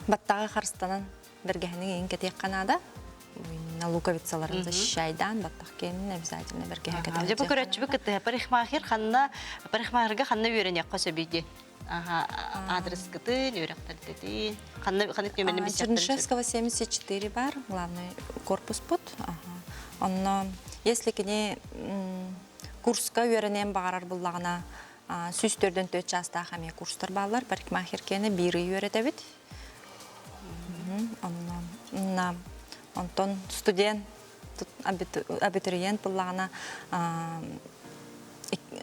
баттаҕы харыстанан бэргэһэни иҥин кэтиэххэ наада. На луковицаларын защищайдаан баттах киэнин обязательно бэргэһэ кэтэн. Дьэ бу көрөөччүбүт кытта парикмахер ханна парикмахерга ханна үөрэниэххэ сөбүй дии? Аха, адрескытын, үөрэхтэргитин, ханна ханнык нүөмэрин билсиэхтэрин сөп? Чернышевского 74 бар, главный корпуспут. Онно, если кини курска үөрэниэн баҕарар буллаҕына, 104 чаастаах эмиэ курстар бааллар. Парикмахер киэнэ биир ый үөрэтэбит. Онно, онтон студент, абитуриент буллаҕына,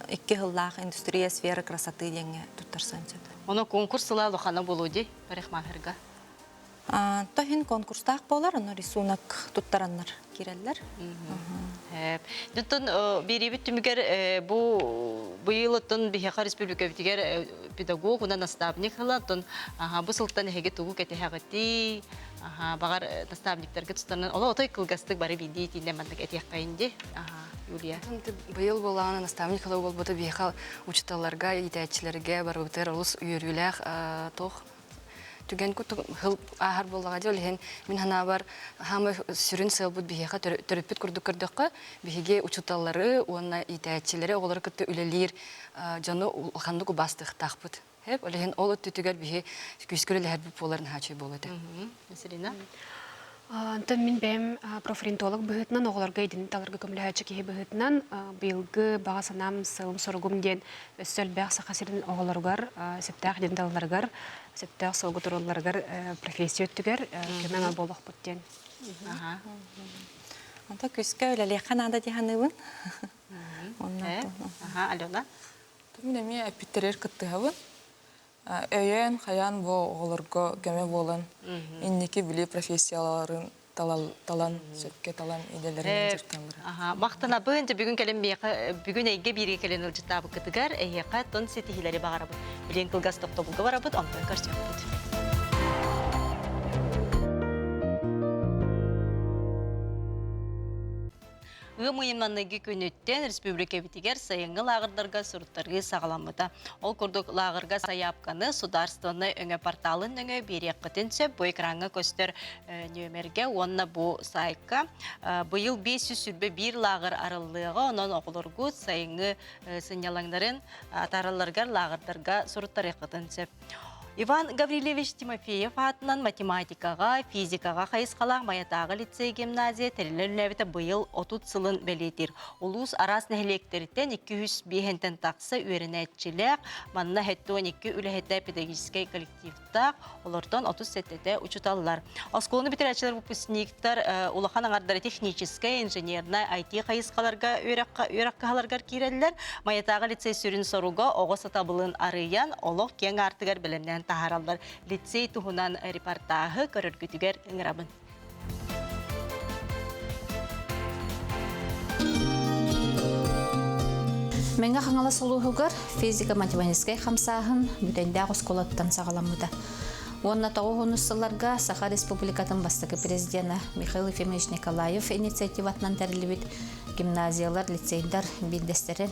икки сыллаах индустрия сфера красоты диэҥҥэ туттарсан сөп. Ону конкурс сыла улахана буолуо дии парикмахерга? То иһин конкурстаах буолар, ону рисунок туттараннар киирэллэр. Оттон биэриибит түмүгэр бу быйыл оттон биһиэхэ республикабытыгар педагог уонна наставник ыла, оттон бу сылтан эһиги тугу кэтэһэҕитий? Баҕар наставниктарга тустанан оло отой кылгастык бары биирдии итиинэ маннык этиэххэйин дии. Юлия. Быйыл буолаҕына наставник ыла буолбута биһиэхэ учууталларга, иитээччилэргэ барыбытыгар олус үөрүүлээх туох түгэн курдук сыл ааһар буоллаҕа дии. Ол иһин мин санаабар хаама сүрүн сыалбыт биһиэхэ төрөппүт курдук көрдөххө, биһиги учууталлары уонна иитээччилэри оҕолору кытта үлэлиир дьону улаханнык убаастыахтаахпыт. Ол иһин ол өттүтүгэр биһи күүскэ үлэлэһэрбит буоларын хаачый буолуо этэ. Селина? Онтон мин бэйэм профориентолог быһыытынан оҕолорго идэни таларга көмөлөһөөччү киһи быһыытынан быйылгы баҕа санаам сыалым-соругум диэн өссө элбэх Саха сирин оҕолоругар сөптөөх идэни талалларыгар, сөптөөх суолга туралларыгар профессия өттүгэр көмө буолуохпут диэн. Онто күүскэ үлэлиэххэ наада дии саныыбын. Алена? Мин эмиэ эппиттэригэр кыттыһабын. Өйөөн, хайаан бу оҕолорго көмө буолан, инники били профессияларын талан, сөпкө талан идэлэрин дьарыктаналлара. Махтанабын, дьэ бүгүн кэлэн миэхэ, бүгүн эйгэ бииргэ кэлэн ылдьытаабыккытыгар, эһиэхэ тон ситиһиилэри баҕарабын. Билиэн кылгас тохтобулга барабыт, онтон көрсүөхпүт. Ыам ыйын маҥнайгы күнүттэн республикабытыгар сайыҥҥы лааҕырдарга суруттарыы саҕаламмыта. Ол курдук лааҕырга сайаапканы судаарыстыбаннай өҥө порталын нөҥүө биэриэххитин сөп. Бу экраҥҥа көстөр нүөмэргэ уонна бу сайтка быйыл 521 лааҕыр арыллыаҕа. Онон оҕолоргут сайыҥҥы сынньалаҥнарын атааралларыгар лааҕырдарга суруттарыаххытын сөп. Иван Гаврильевич Тимофеев аатынан математикаҕа, физикаҕа хайысхалаах Майатааҕы лицей-гимназия тэриллэн үлэлээбитэ быйыл 30 сылын бэлиэтиир. Улуус араас нэһилиэктэриттэн 205-тэн тахса үөрэнээччилээх, манна 72 үлэһитэ педагогическай коллективтаах, олортон 37-тэ учуталлар. Оскуоланы бүтэрээччилэр выпускниктар улахан аҥардара техническэй, инженернай, IT хайысхаларга үөрэх кыһаларыгар киирэллэр. Майатааҕы лицей сүрүн соруга оҕо сатабылын арыйан, олох киэҥ аартыгар бэлэмнээн таһаараллар. Лицей туһунан репортааһы көрөргүтүгэр ыҥырабын. Мэҥэ Хаҥалас улууһугар физико-математическай хамсааһын Бүтэйдээх оскуолаттан саҕаламмыта. Уонна тоҕус сылларга Саха Республикатын бастакы президена Михаил Ефимович Николаев инициативатынан тэриллибит гимназиялар, лицейдар биирдэстэрин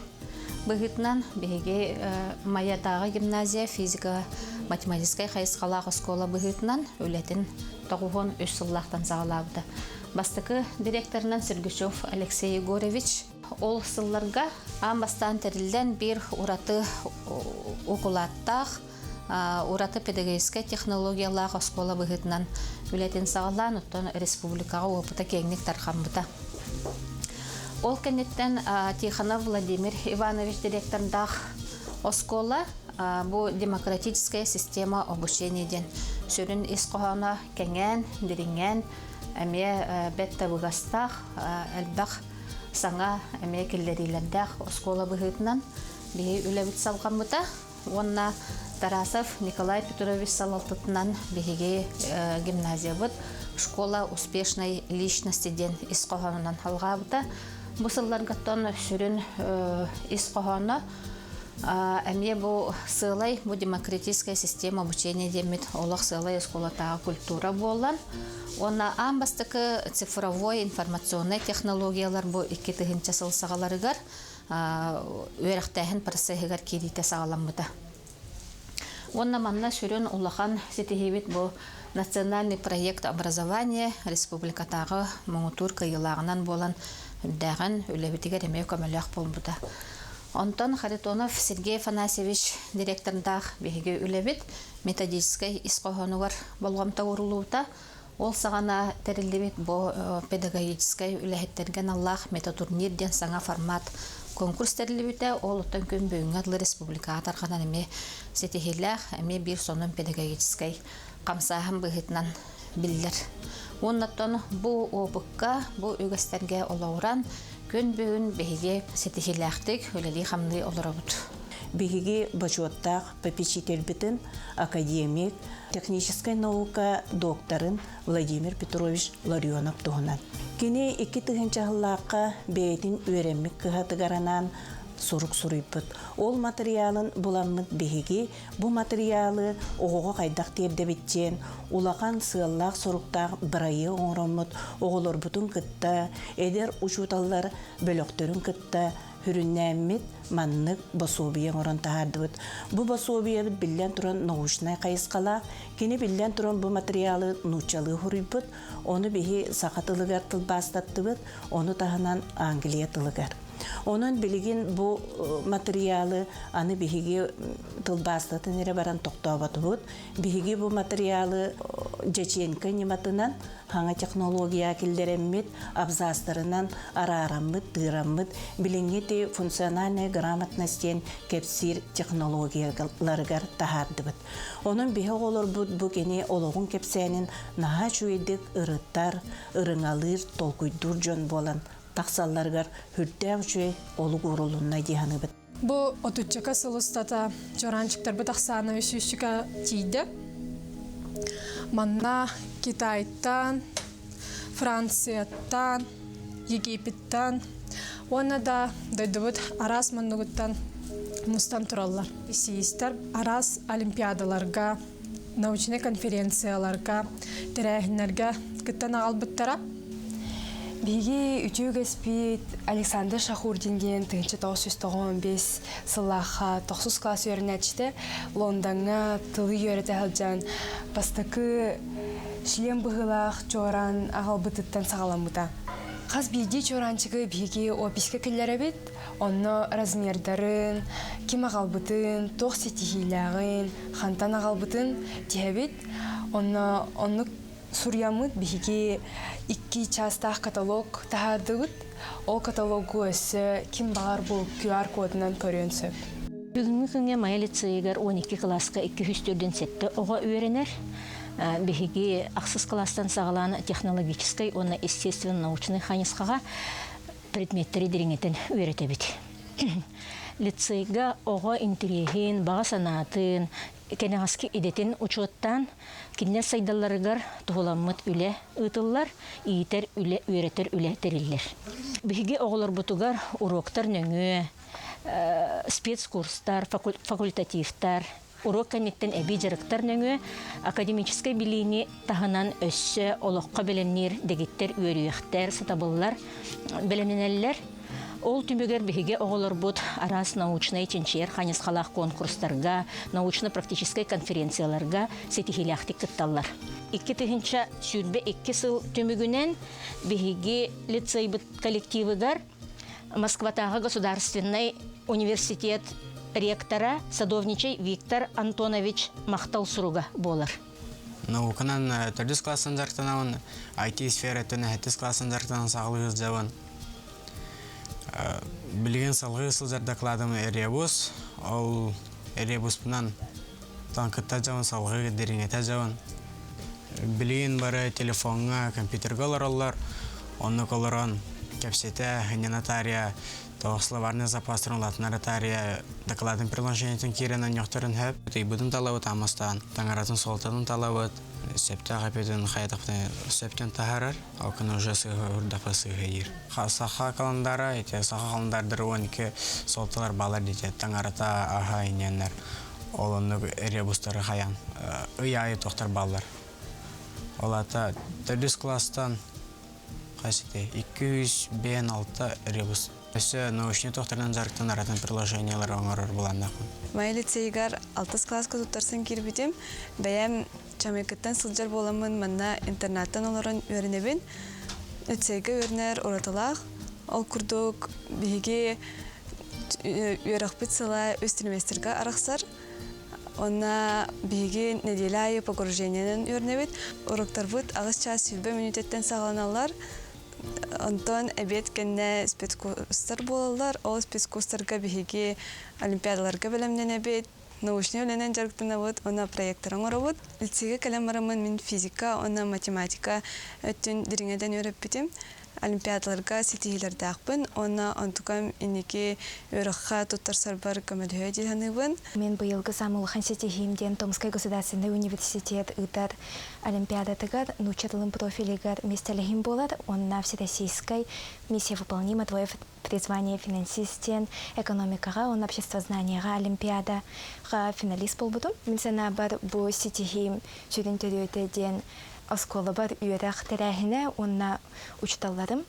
быһыытынан биһиги Майатааҕы гимназия физико-математическай хайысхалаах оскуола быһыытынан үлэтин 93 сыллаахтан саҕалаабыта. Бастакы директорынан Сергучев Алексей Егорович ол сылларга аан бастаан тэриллэн биир ураты укулааттаах ураты педагогическай технологиялаах оскуола быһыытынан үлэтин саҕалаан, оттон республикаҕа опыта киэҥник тарҕаммыта. Ол кэнниттэн Тихонов Владимир Иванович директордаах оскуола бу демократическая система обучения диэн сүрүн ис хоһооно кэҥээн, дириҥээн, эмиэ бэрт табыгастаах, элбэх саҥа эмиэ киллэриилэрдээх оскуола быһыытынан биһи үлэбит салҕаммыта. Уонна Тарасов Николай Петрович салалтатынан биһиги гимназиябыт «Школа успешной личности» диэн ис хоһоонунан алҕаабыта. Бу сылларгаттан сүрүн ис хоһооно эмиэ бу сыалай, бу демократическая система обучения диэммит олох сыалай оскуолатааҕы культура буолан, уонна аан бастакы цифровой информационнай технологиялар бу 2000 сыл саҕаларыгар үөрэхтээһин процеһыгар киириитэ саҕаламмыта. Уонна манна сүрүн улахан ситиһиибит бу национальный проект образования республикатааҕы муҥутуур кыайыылааҕынан буолан үрдээҕин үлэбитигэр эмиэ көмөлөөх буолбута. Онтон Харитонов Сергей Афанасьевич директордаах биһиги үлэбит методическай ис хоһоонугар болҕомто ууруллубута. Ол саҕана тэриллибит бу педагогическай үлэһиттэргэ аналлаах метатурнир диэн саҥа формат конкурс тэриллибитэ. Ол оттон күн бүгүҥҥэ дылы республикаҕа тарҕанан эмиэ ситиһиилээх, эмиэ биир сонун педагогическай хамсааһын быһыытынан биллэр. Уоннаттан бу опыкка, бу үгэстэргэ олоҕуран күн бүгүн биһиги ситиһиилээхтик үлэлии-хамныы олоробут. Биһиги бочуоттаах попечительбитин академик, техническай наука докторын Владимир Петрович Ларионов туһунан. Кини 2000 сыллаахха бэйэтин үөрэммит кыһатыгар анаан сурук суруйбут. Ол матырыйаалын буламмыт биһиги бу матырыйаалы оҕоҕо хайдах тиэрдэбит диэн улахан сыаллаах-соруктаах бырайыак оҥороммут оҕолорбутун кытта, эдэр учууталлар бөлөхтөрүн кытта Сүрүннээммит маннык босуобуйа оҥорон таһаардыбыт. Бу босуобуйабыт биллэн туран научнай хайысхалаах. Кини биллэн туран бу материалы нууччалыы суруйбут, ону биһи саха тылыгар тылбаастаттыбыт, ону таһынан англия тылыгар. Онон билигин бу материалы аны биһиги тылбаастатын эрэ баран тохтооботубут. Биһиги бу материалы дьэчиэнкэ ньыматынан Хаҥа технология киллэрэммит, абзацтарынан араараммыт, тыыраммыт, билиҥҥи ити функциональная грамотность диэн кэпсиир технологияларыгар таһаардыбыт. Онон биһи оҕолорбут бу кини олоҕун кэпсээнин наһаа үчүгэйдик ырытар, ырыҥалыыр, толкуйдуур дьон буолан тахсалларыгар сүрдээх үчүгэй олук уурулунна дии саныыбыт. Бу отуччака сыл устата чораанчыктарбыт ахсаана үсүүсчүкэ тиийдэ. Манна Китайтан, Францияттан, Египеттан уонна да дойдубут араас муннугуттан мустан тураллар. Сийистэр араас олимпиадаларга, научнай конференцияларга, тэрээһиннэргэ кыттан аҕалбыттара. Биһиги үтүө үгэспит Александр Шахурдин диэн 1995 сыллаахха тохсус класс үөрэнээччитэ Лондоҥҥа тылы үөрэтэ сылдьан бастакы шлем быһыылаах чуораан аҕалбытыттан саҕаламмыта. Хас биирдии чуораанчыгы биһиги описька киллэрэбит, онно размердарын, ким аҕалбытын, туох ситиһиилээҕин, хантан аҕалбытын тиһэбит. Онно оннук суруйаммыт биһиги икки чаастаах каталог таһаардыбыт. Ол каталогу өссө ким баҕар бу QR-кодунан көрүөн сөп. Бүгүҥҥү күҥҥэ Майа лицейигэр 12 кылааска 247 оҕо үөрэнэр. Биһиги ахсыс кылаастан саҕалаан технологическай уонна естественно-научнай хайысхаҕа предметтэри дириҥэтэн үөрэтэбит. Лицейга оҕо интэриэһин, баҕа санаатын, кэнэҕэски идэтин учуоттаан, кинилэр сайдалларыгар туһуламмыт үлэ ыытыллар, иитэр үлэ, үөрэтэр үлэ тэриллэр. Биһиги оҕолорбутугар уруоктар нөҥүө спецкурстар, факультативтар, уруок кэнниттэн эбии дьарыктар нөҥүө академическай билиини таһынан өссө олоххо бэлэмниир дэгиттэр үөрүйэхтэр, сатабыллар бэлэмнэнэллэр. Ол түмүгэр биһиги оҕолорбут араас научнай чинчийэр хайысхалаах конкурстарга, научно-практическай конференцияларга ситиһиилээхтик кытталлар. 2022 сыл түмүгүнэн биһиги лицейбит коллективыгар Москватааҕы государственнай университет ректора Садовничай Виктор Антонович махтал суруга буолар. Науканан төрдүс класстан дьарыктанабын, IT сфераттан сэттис класстан дьарыктанан саҕалыы сылдьабын. Билигин салгыы сылдьар докладым ребус. Ол ребуспунан кытта дьабын, салгыы дириҥэтэ дьабын. Билигин бары телефоҥҥа, компьютерга олороллор. Оннук олорон кэпсэтэ, ынньана таарыйа тоҕо словарный запастарын улаатынара таарыйа докладын приложениетын киирэн онньохторун хөп. Ыйбытын талабыт амастаан, таҥаратын суолтатын талабыт, сөптөөх эпитин хайатахпытын сөптөн таһаарар. Ол күн уже сыыһа урдапа сыыһа диир. Саха календара, ити саха календардары 12 суолталар баалар диэти таҥарата аһа инньэннэр. Ол оннук ребустары хайан ый аайы туохтар бааллар. Ол аата төрдүс класстан хайсыты 256 ребус. Өссө научный туохтарынан дьарыктанар атын приложениялары оҥорор былааннаахпын. Майа лицейигэр алтыс класска туттарсан киирбитим. Бэйэм Чамайкыттан сылдьар буоламмын манна интернаттан олорон үөрэнэбин. Лицейгэ үөрэнэр уратылаах. Ол курдук биһиги үөрэхпит сыла үс триместрга арахсар. Онно биһиги нэдиэлэ аайы погружениенан үөрэнэбит. Уруктарбыт аҕыс чаас 20 мүнүүтэттэн саҕаланаллар. Онтон эбиэт кэннэ спецкурстар буолаллар. Ол спецкурстарга биһиги олимпиадаларга бэлэмнэнэбит, научнай үлэнэн дьарыктанабыт уонна проекттары оҥоробут. Лицейгэ кэлэн бараммын мин физика уонна математика өттүн дириҥэтэн үөрэппитим. Олимпиадаларга ситиһиилэрдээхпин уонна онтукам инники үөрэххэ туттарсарбар көмөлөһүө дии саныыбын. Мин быйылгы саамай улахан ситиһиим диэн Томскай государственнай университет ыытар олимпиадатыгар нуучча тылын профилигар миэстэлэһиим буолар уонна Всероссийскай миссия выполнима твое призвание финансист диэн экономикаҕа уонна обществознаниеҕа олимпиадаҕа финалист буолбутум. Мин санаабар бу ситиһиим сүрүн төрүөтэ диэн оскуолабар үөрэх тэрээһинэ уонна учууталларым.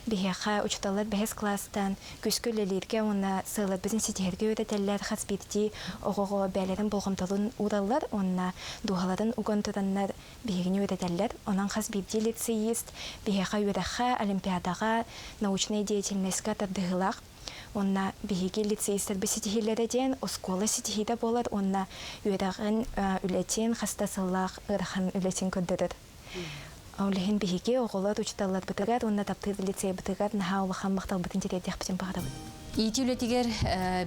Биһиэхэ учууталлар бэһис кылаастан күүскэ үлэлииргэ уонна сыалларбытын ситиһэргэ үөрэтэллэр, хас биирдии оҕоҕо бэйэлэрин болҕомтолорун уураллар уонна дууһаларын уган тураннар биһигини үөрэтэллэр. Онон хас биирдии лицеист биһиэхэ үөрэххэ, олимпиадаҕа, научнай деятельноска тардыһыылаах. Уонна биһиги лицеистэрбит ситиһиилэрэ диэн оскуола ситиһиитэ буолар уонна үөрэҕин үлэтин хаста сыллаах ыарахан үлэтин көрдөрөр. Ол иһин биһиги оҕолор учууталларбытыгар уонна таптыыр лицейбытыгар наһаа улахан махталбытын тириэрдиэхпитин баҕарабыт. Иитии үлэтигэр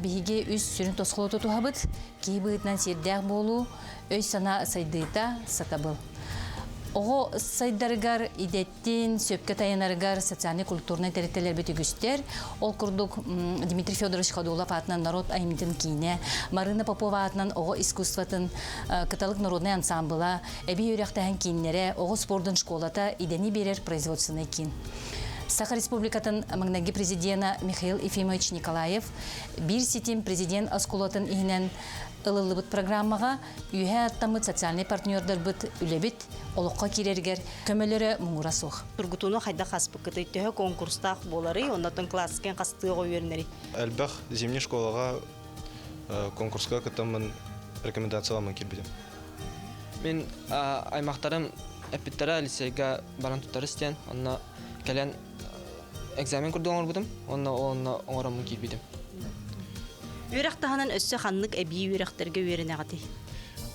биһиги үс сүрүн тосхолу тутуһабыт. Киһи быһыытынан сиэрдээх буолуу, өй-санаа сайдыыта, сатабыл. Оҕо сайдарыгар, идэттин, сөпкө тайанарыгар социальнай-культурнай тэрилтэлэрбит үгүстэр. Ол курдук Дмитрий Федорович Ходулов аатынан норуот айымньытын киинэ, Марина Попова аатынан оҕо искусствотын Кыталык народнай ансаамбыла, эбии үөрэхтээһин кииннэрэ, оҕо спордун школата, идэни биэрэр производственнай киин. Саха Республикатын маҥнайгы президена Михаил Ефимович Николаев биир ситим президент оскуолатын иһинэн ылыллыбыт программаҕа үөһэ аттаммыт социальнай партнердарбыт үлэбит олоххо киирэригэр көмөлөрө муҥура суох. Тургутууну хайдах хаспыккытый? Төһө конкурстаах буоларый? Оннотон класскын хастыаҕа үөрэнэрий? Элбэх зимний школаҕа конкурска кыттаммын рекомендацияламмын киирбитим. Мин аймахтарым эппиттэрэ лицейга баран туттарыс диэн, онно кэлэн экзамен курдук оҥорбутум, уонна онно оҥороммун киирбитим. Үөрэх таһынан өссө ханнык эбии үөрэхтэргэ үөрэнэҕитий?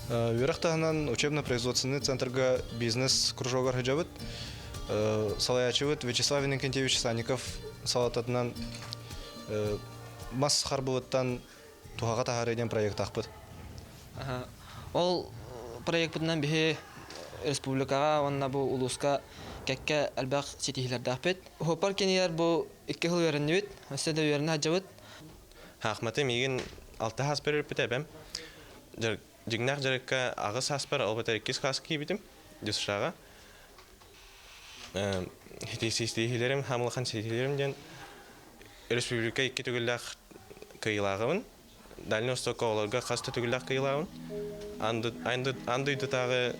Үөрэх таһынан учебно-производственный центрга бизнес кружогар сылдьабыт. Салайааччыбыт Вячеслав Иннокентьевич Санников салататынан мас харбылыттан туһаҕа таһаарыы диэн проектаахпыт. Ол проекпытынан биһи республикаҕа уонна бу улууска кэккэ элбэх ситиһиилэрдээхпит. Уһуппар кинилэр бу икки сыл үөрэннибит, өссө да үөрэнэ сылдьабыт. Хаахматы миигин алта сааспар үөрпүтэ эбэм. Дьиҥнээх дьарыкка аҕыс сааспар, ол бэтэр иккис класска киирбитим, ДЮСШ-ҕа. Ситиһиилэрим, хаамылахан ситиһиилэрим диэн республика икки төгүллээх кыайыылааҕыбын. Дальний Востокка оҕолорго хас да төгүллээх кыайыылааҕын. Аан дойдутааҕы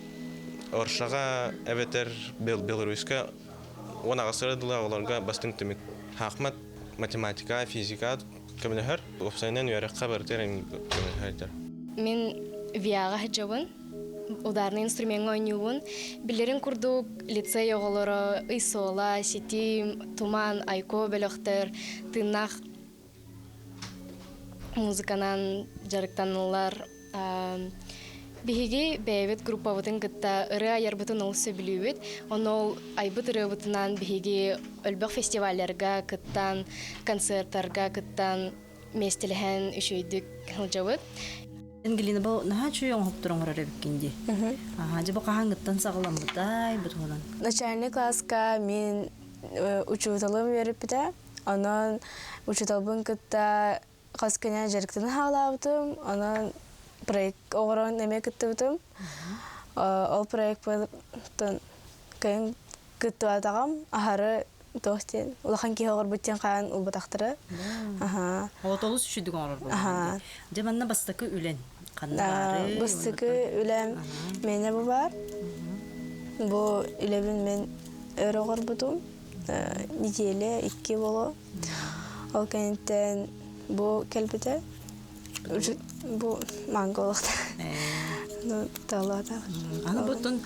Оршаҕа эбэтэр Беларуська 18 дылы оҕолорго бастыҥ түмүк. Хаахмат математика, физика көмөлөһөр. Уопсайынан үөрэххэ барытыгар көмөлөһөр. Мин ВИА-ҕа сылдьабын. Ударный инструмеҥҥа оонньуубун. Билэрин курдук лицей оҕолоро ый суола, ситим, туман, айко бөлөхтөр тыыннаах музыканан дьарыктаналлар. Биһиги бэйэбит группабытын кытта ырыа айарбытын олус сөбүлүүбүт. Онно ол айбыт ырыабытынан биһиги өлбөх фестивалларга кыттан, концерттарга кыттан миэстэлэһэн үчүгэйдик сылдьабыт. Ангелина, бу наһаа үчүгэй оҥоһуктар оҥорор эбиккин дии. Аха, дьэ бу хаһааҥҥыттан саҕаламмытай бу туһунан? Начальный класска мин учууталым үөрэппитэ. Онон учууталбын кытта хас күнэ дьарыктанан хаалаабытым. Онон проект оҥорон эмиэ кыттыбытым. Ол проекпыттан кыайан кыттыбатаҕым. Аһары туох диэн улахан киһи оҥорбут диэн хаан ылбатахтара. Аха. Олус үчүгдүк оҥорор буоллаҕын дии. Дьэ манна бастакы үлэн ханна баарый? Бастакы үлэм миэнэ бу баар. Бу үлэбин мин өр оҥорбутум. Неделя икки боло. Ол кэнниттэн бу кэлбитэ. Бу манго олохта. Ну, талата. Аны бутун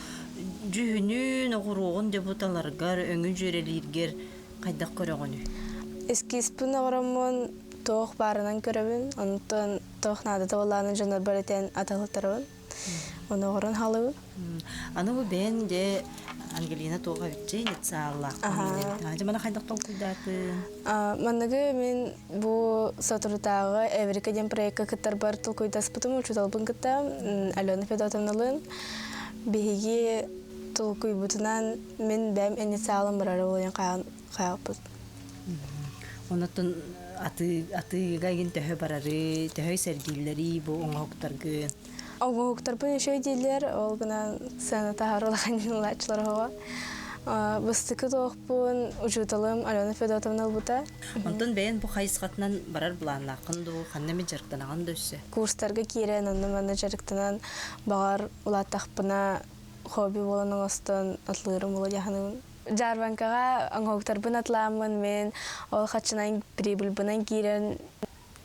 дьүһүнүн, оҕуруоҕун дьэ бу таларгар, өҥү дьүөрэлииргэр хайдах көрөҕүнүй? Эскизпин оҕороммун туох баарынан көрөбүн, онтон туох наадата буоллаҕына дьоннорбор этэн аталытарабын. Ону оҕорон хаалабын. Аны бу бэйэн дьэ Ангелина туох эбитчи инициаллаахпын Дьэ маны хайдах толкуйдаатын? Манныгы мин бу соторутааҕы Эврика диэн проекка кыттарбар толкуйдаспытым учууталбын кытта Алена Федотовналыын биһиги толкуйбутунан мин бэйэм инициалым барара буолан хаалбыт. Онотон атыыга игин төһө барары, төһө сэргииллэрий бу оҥоһуктаргын? Оҥоһуктарбын үчүгэй дииллэр, ол гынан сыана таһаар улахан диэн оҕо. Бастакы туохпун учууталым Алена Федотовна ылбыта. Онтон бэйэн бу хайысхатынан барар былааннааххын дуу, ханна эмит дьарыктанаҕын да өссө? Курстарга киирэн, онно-манна дьарыктанан, баҕар улааттахпына хобби буолан оҥостон атлыырым буолуо дьаһаныбын. Дьаарбаҥкаҕа оҥоһуктарбын атлааммын мин ол хаччынан прибыльбынан киирэн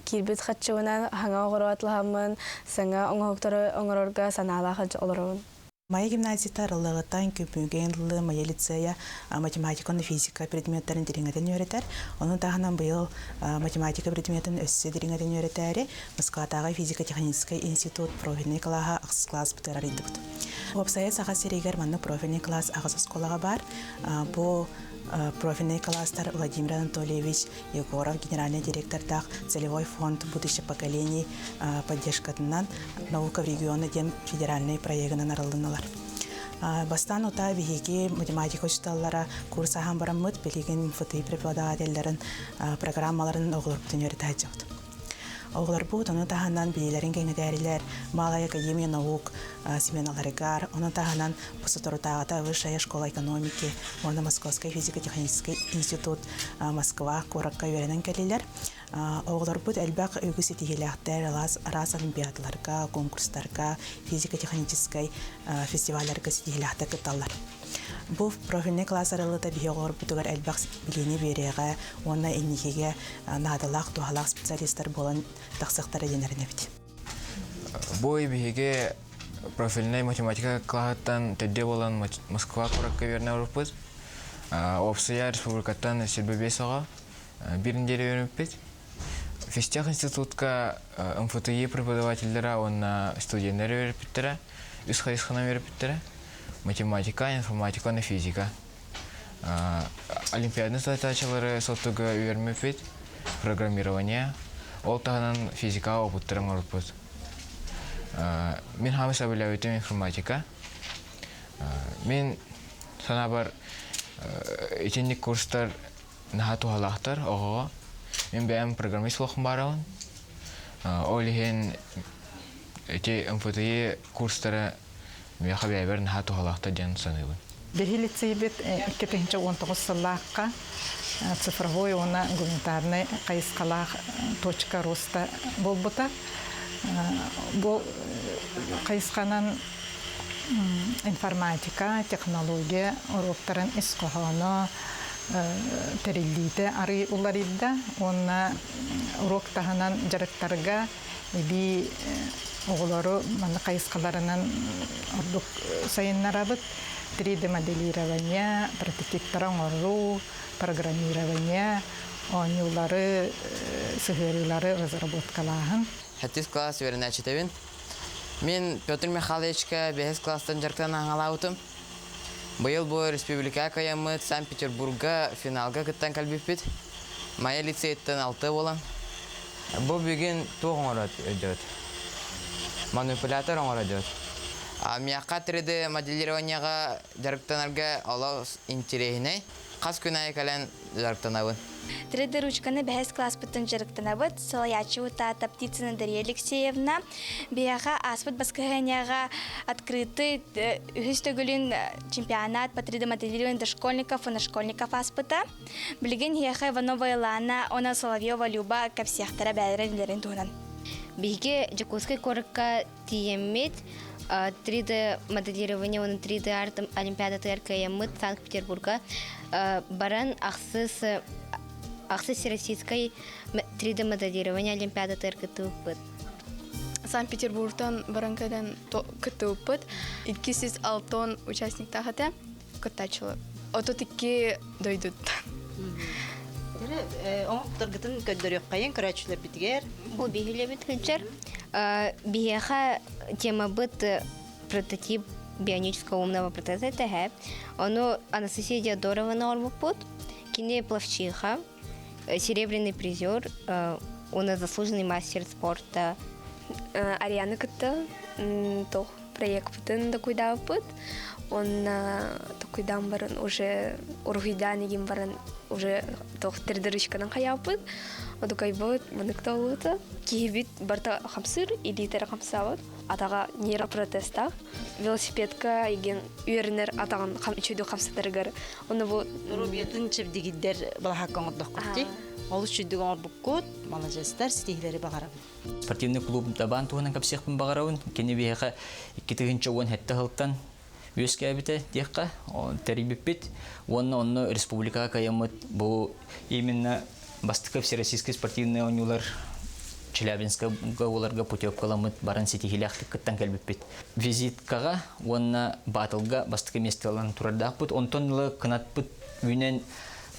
киирбит хаччыбынан саҥа оҕуруот атлаһаммын саҥа оҥоһуктары оҥорорго санаалаах олоробун. Майа гимназията арыллыаҕыттан көмүгэн ылыы Майа лицея математика уонна физика предметтэрин дириҥэтэн үөрэтэр. Ону таһынан быйыл математика предметин өссө дириҥэтэн үөрэтээри Москватааҕы физико-техническэй институт профильнай кылааһа ахсыс класс бытыгар арыйдыбыт. Уопсайа Саха сиригэр маннык профильный класс аҕыс оскуолаҕа баар. Бу профильный класстар Владимир Анатольевич Егоров генеральный директордаах целевой фонд будущих поколений поддержкатынан наука в регионы диэн федеральный проегынан арыллыналар. Бастаан утаа биһиги математика учууталлара курс аһан бараммыт, билигин МФТИ преподавателлэрин программаларын оҕолорбутун үөрэтэ сылдьабыт. Оҕолорбут ону таһынан билиилэрин кэҥэтээрилэр Малая академия наук сменаларыгар, ону таһынан бу соторутааҕыта Высшая школа экономики уонна Московскай физико-технический институт Москва куоракка үөрэнэн кэллилэр. Оҕолорбут элбэх үгүс ситиһиилээхтэр араас олимпиадаларга, конкурстарга, физико-техническай фестивалларга ситиһиилээхтэр кытталлар. Бу профильнай класс арыллыта биһи оҕолорбутугар элбэх билиини биэриэҕэ уонна инникигэ наадалаах, туһалаах специалистар буолан тахсыахтара диэн эрэнэбит. Бу биһиги профильнай математика клаһыттан төрдүө буолан Москва куоракка үөрэнэ барбыппыт. Уопсайа республикаттан 25 оҕо биир неделя үөрэммиппит. Физтех институтка МФТИ преподавателлэрэ уонна студеннар үөрэппиттэрэ, үс хайысханан үөрэппиттэрэ. Математика, информатика уонна физика. Олимпиаданы салайтааччылары соттуга үөрэммиппит, программирование, ол таһынан физикаҕа опыттары оҥорбуппут. Мин хаамыы сөбүлээбитим информатика. Мин санаабар итинник курстар наһаа туһалаахтар оҕоҕо. Мин бэйэм программист буолуохпун баарабын. Ол иһин ити МФТИ курстара миэхэ бэйэбэр наһаа туһалаахтар диэн саныыбын. Биһи лицейбит 2019 сыллаахха цифровой уонна гуманитарнай хайысхалаах точка роста буолбута. Бу хайысханан информатика, технология уруоктарын ис хоһооно тэриллиитэ арый уларыйда уонна уруок таһынан дьарыктарга эбии оҕолору манна хайысхаларынан ордук сайыннарабыт. 3D-моделирование, прототиптары оҥоруу, программирование, оонньуулары, сыһыарыылары разработкалааһын. Хэттис класс үөрэнээччитэбин. Мин Петр Михайловичка бэһис класстан дьарыктан аҥалаабытым. Быйыл бу республика кыайаммыт Санкт-Петербурга финалга кыттан кэлбиппит. Майа лицейттэн алты буолан. Бу бүгүн туох оҥорот өйдөөт? Манипулятор оҥородот. Миэхэ 3D моделированияҕа дьарыктанарга олус интэриэһинэй. Хас күн аайы кэлэн дьарыктанабын. 3D ручканы бэһис класспыттан дьарыктанабыт. Салайааччы утаата Птицына Дария Алексеевна. Биһиэхэ ааспыт баскыһыанньаҕа открытый үһүс төгүлүн чемпионат по 3D моделированию дошкольников и школьников ааспыта. Билигин иһиэхэ Иванова Илана уонна Соловьева Люба кэпсиэхтэрэ бэйэлэрин үлэлэрин туһунан. Биһиги Дьокуускай куоракка тиийэммит 3D моделирование уонна 3D арт олимпиадатыгар кыайаммыт Санкт-Петербурга баран ахсыс ахсыс всероссийскай 3D моделирование олимпиадатыгар кыттыбыппыт. Санкт-Петербургтан баран кэлэн кыттыбыппыт. 206 участниктаах этэ кыттааччылар. 32 дойдуттан. Оҥотторгутун көрдөрүөххэйин көрөөччүлэрбитигэр. Бу биһилэбит сылдьар. Биһиэхэ темабыт прототип бионического умного протеза тэһэ. Ону Анастасия Диодорованы оҥорбуппут. Кини пловчиха, серебряный призер, уонна заслуженный мастер спорта. Арианы кытта туох проекпытын докуйдаабыппыт. Уонна токуйдаан баран уже уруһуйдаан игин баран уже туох тридерычканан хайааппыт. Одукайбыт манык да Киһибит барта хамсыыр, илиитэрэ хамсаабыт. Атаҕа нейропротезтаах. Велосипедка игин үөрэнэр атаҕын үчүгэй хамсатарыгар. Оны бу Рубиятын чэбдигиддэр балаһакка оҥордоххут дии. Олус үчүгдүк оҥорбуккут, маладьыастар, ситиһиилэри баҕарабын. Спортивный клуб Дабаан туһунан кэпсиэхпин баҕарабын. Кини биһиэхэ 2017 сылтан үөскээбитэ диэххэ тэрийбиппит уонна онно республикаҕа кыайаммыт бу именно бастакы всероссийскай спортивный оонньуулар Челябинскга буоларга путевкаламмыт баран ситиһиилээхтик кыттан кэлбиппит. Визиткаҕа уонна батлга бастакы миэстэ ылан турардаахпыт. Онтон ыла кынатпыт үүнэн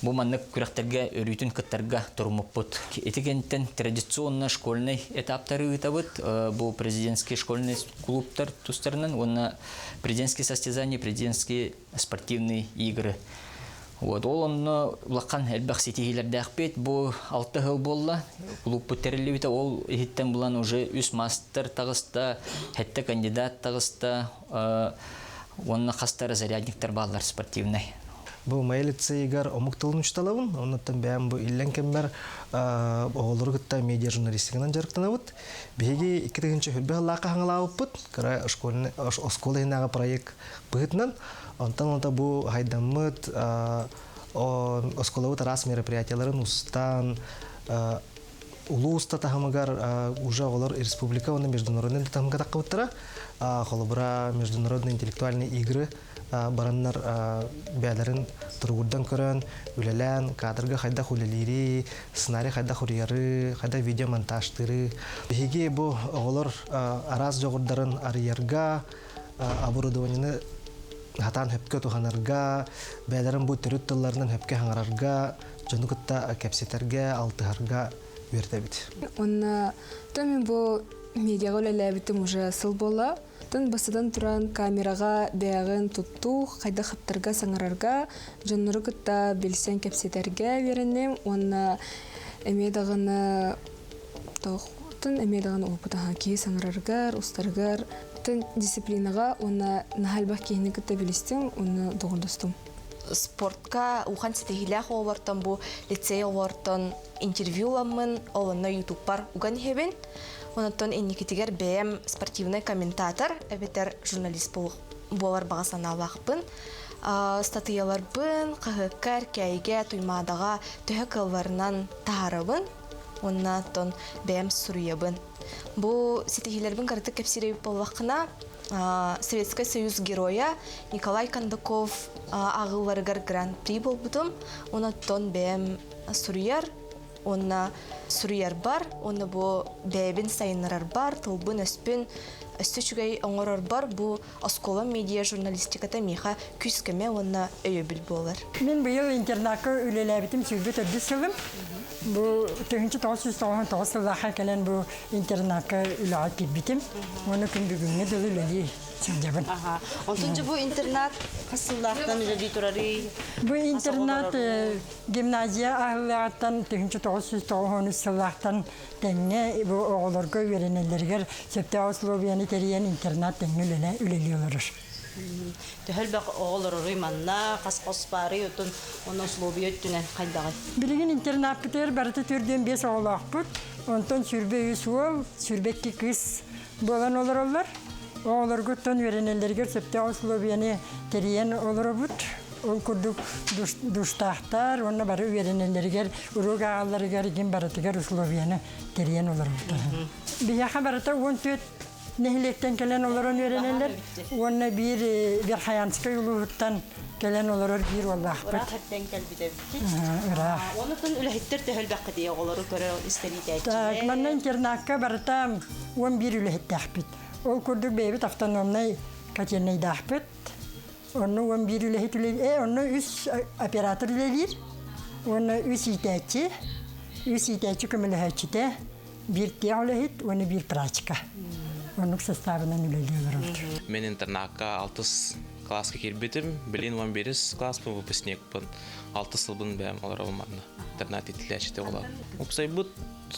Бу маннык күрэхтэргэ өрүүтүн кыттарга туруммуппут. Ити кэнниттэн традиционно школьнай этаптары ыытабыт. Бу президентский школьный клубтар тустарынан уонна президентские состязания, президентские спортивные игры. Вот, ол онно улахан элбэх ситиһиилэрдээхпит. Бу алта сыл буолла. Клубпут тэриллибитэ. Ол иһиттэн булан уже үс мастер таҕыста, сэттэ кандидат таҕыста, уонна хастара зарядниктар бааллар спортивнай. Бу Майа лицейигэр омук тылын учуталабын. Оннуттан бэйэм бу иллэҥ кэммэр оҕолору кытта медиа-журналистиканан дьарыктанабыт. Биһиги 2020 сыллаахха хаҥалаабыппыт. Кыра школьный оскуола иһинээҕи проект быһыытынан. Онтон онто бу хайдаммыт оскуолабыт араас мероприятияларын устан улуус да таһымыгар уже оҕолор республика уонна международный да таһымга таххыбыттара. Холобура, международные интеллектуальные игры бараннар бэйэлэрин туругурдан көрөн, үлэлээн, кадрга хайдах үлэлиири, сценарий хайдах уруйары, хайдах видеомонтажтыыры. Биһиги бу оҕолор араас дьоҕурдарын арыйарга, оборудованиены хатаан хөпкө туһанарга, бэйэлэрин бу төрүт тылларынан хөпкө хаҥарарга, дьону кытта кэпсэтэргэ, алтыһарга үөрдэбит. Уонна то мин бу медиаҕа үлэлээбитим уже сыл буолла. Тын бастатан туран камераҕа бэйэҕин туттуу, хайдах хаптарга саҥарарга, дьоннору кытта билсэн кэпсэтэргэ үөрэнним уонна эмиэ даҕаны тоох тын эмиэ даҕаны опыт аһа киһи саҥарарыгар, устарыгар тын дисциплинаҕа уонна наһаа элбэх киһини кытта билистим уонна доҕордостум. Спортка улахан ситиһиилээх оҕолортон бу лицей оҕолортон интервью ыламмын, ол онно ютубпар уган иһэбин. Онтон инникитигэр бэйэм спортивнай комментатор эбэтэр журналист буолар баҕа санаалаахпын. Статьяларбын хаһыакка, Эркээйигэ, Туймаадаҕа төһө кыалларынан таһаарабын уонна оттон бэйэм суруйабын. Бу ситиһиилэрбин кыратык кэпсиир эбит буоллаххына, Советскай Союз геройа Николай Кондаков ааҕыыларыгар гран-при буолбутум. Онон бэйэм суруйар уонна суруйарбар уонна бу бэйэбин сайыннарарбар, тылбын-өспүн өссө үчүгэй оҥорорбор бу оскуола медиа журналистиката миэхэ күүс-көмө уонна өйөбүл буолар. Мин быйыл интернакка үлэлээбитим сүүрбэ төрдүс сылым. Бу 1999 сыллаахха кэлэн бу интернакка үлэҕэ киирбитим. Уонна күн бүгүҥҥэ дылы үлэлии сылдьабын. Онтон бу интернат хас сыллаахтан үлэлии турарый? Бу интернат гимназия аһыллыаҕыттан 1993 сыллаахтан тэҥҥэ бу оҕолорго үөрэнэллэригэр сөптөөх условияны тэрийэн интернат тэҥҥэ үлэлии олорор. Төһө элбэх оҕолоруй манна, хас хос баарый, отун онно условия өттүнэн хайдаҕый? Билигин интернаппытыгар барыта төрдүөн биэс оҕолоохпут. Онтон 23 уол, 22 кыыс буолан олороллор. Оҕолоргуттан үөрэнэллэригэр сөптөөх условияны тэрийэн олоробут. Ол курдук душтаахтар уонна бары үөрэнэллэригэр, уруок ааҕалларыгар игин барытыгар условияны тэрийэн олоробут. Биһиэхэ барыта 14 нэһилиэктэн кэлэн олорон үөрэнэллэр уонна биир Верхоянскай улууһуттан кэлэн олорор биир уоллаахпыт. Ыраах эртэн кэлбит эбиккит. Ыраах. Онутун үлэһиттэр төһө элбэххитий оҕолору көрө истэриитээччилэр? Так, манна интернакка барыта 11 үлэһиттээхпит. Ол курдук бэйэбит автономнай котельнайдаахпыт. Онно 11 үлэһит үлэлиир, онно үс оператор үлэлиир, уонна үс иитээччи, үс иитээччи көмөлөһөөччүтэ, биир тиэх үлэһит уонна биир прачка. Оннук састаабынан үлэлии олоробут. Мен интернакка алтыс класска киирбитим. Билин 11 класспын выпускникпын. Алтыс сылбын бэйэм олоробун манна. Интернат иитиллээччитэ буолан. Упсайбыт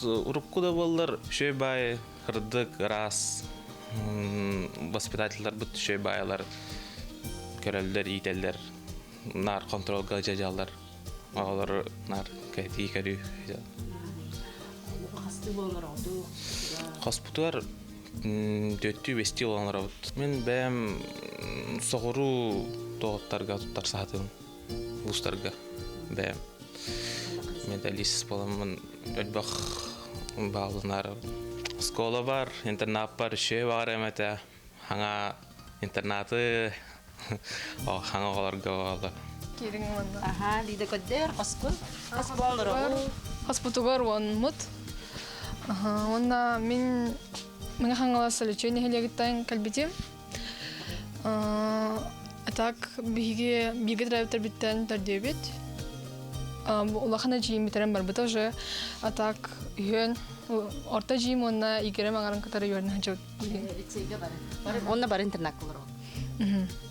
урукку да буоллар үчүгэй баай кырдык ыраас воспитателларбыт үчүгэй баайалар көрөллөр, иитэллэр. Наар контролга дьадьаллар. Оҕолору наар кэтии көрүү. Хастыы буолан ороҕутуу? Хоспутугар түөттүү бэстии буолан олоробут. Мин бэйэм соҕуруу тоҕуттарга туттарсаатым. Улуустарга бэйэм медалист буоламмын элбэх баалынар оскуола бар, интернат бар, үчүгэй баҕар эмэтэ. Хаҥа интернаты хаҥа оҕолорго буолла. Киириҥ уонна. Аха, Лида көрдөр, хоскун. Хос буоллар Хоспутугар уонмут. Уонна мин Мэҥэ Хаҥалас Өлөчөй нэһилиэгиттэн кэлбитим. А так биһиги бииргэ төрөөбүттэрбиттэн төрдүөбүт. Улахан эдьиийим бүтэрэн барбыта уже. А так үһүөн орто эдьиийим уонна Игорем аҥарын кытары үөрэнэ сылдьыбыт. Лицейгэ бары. Онно бары интернакка олоробут.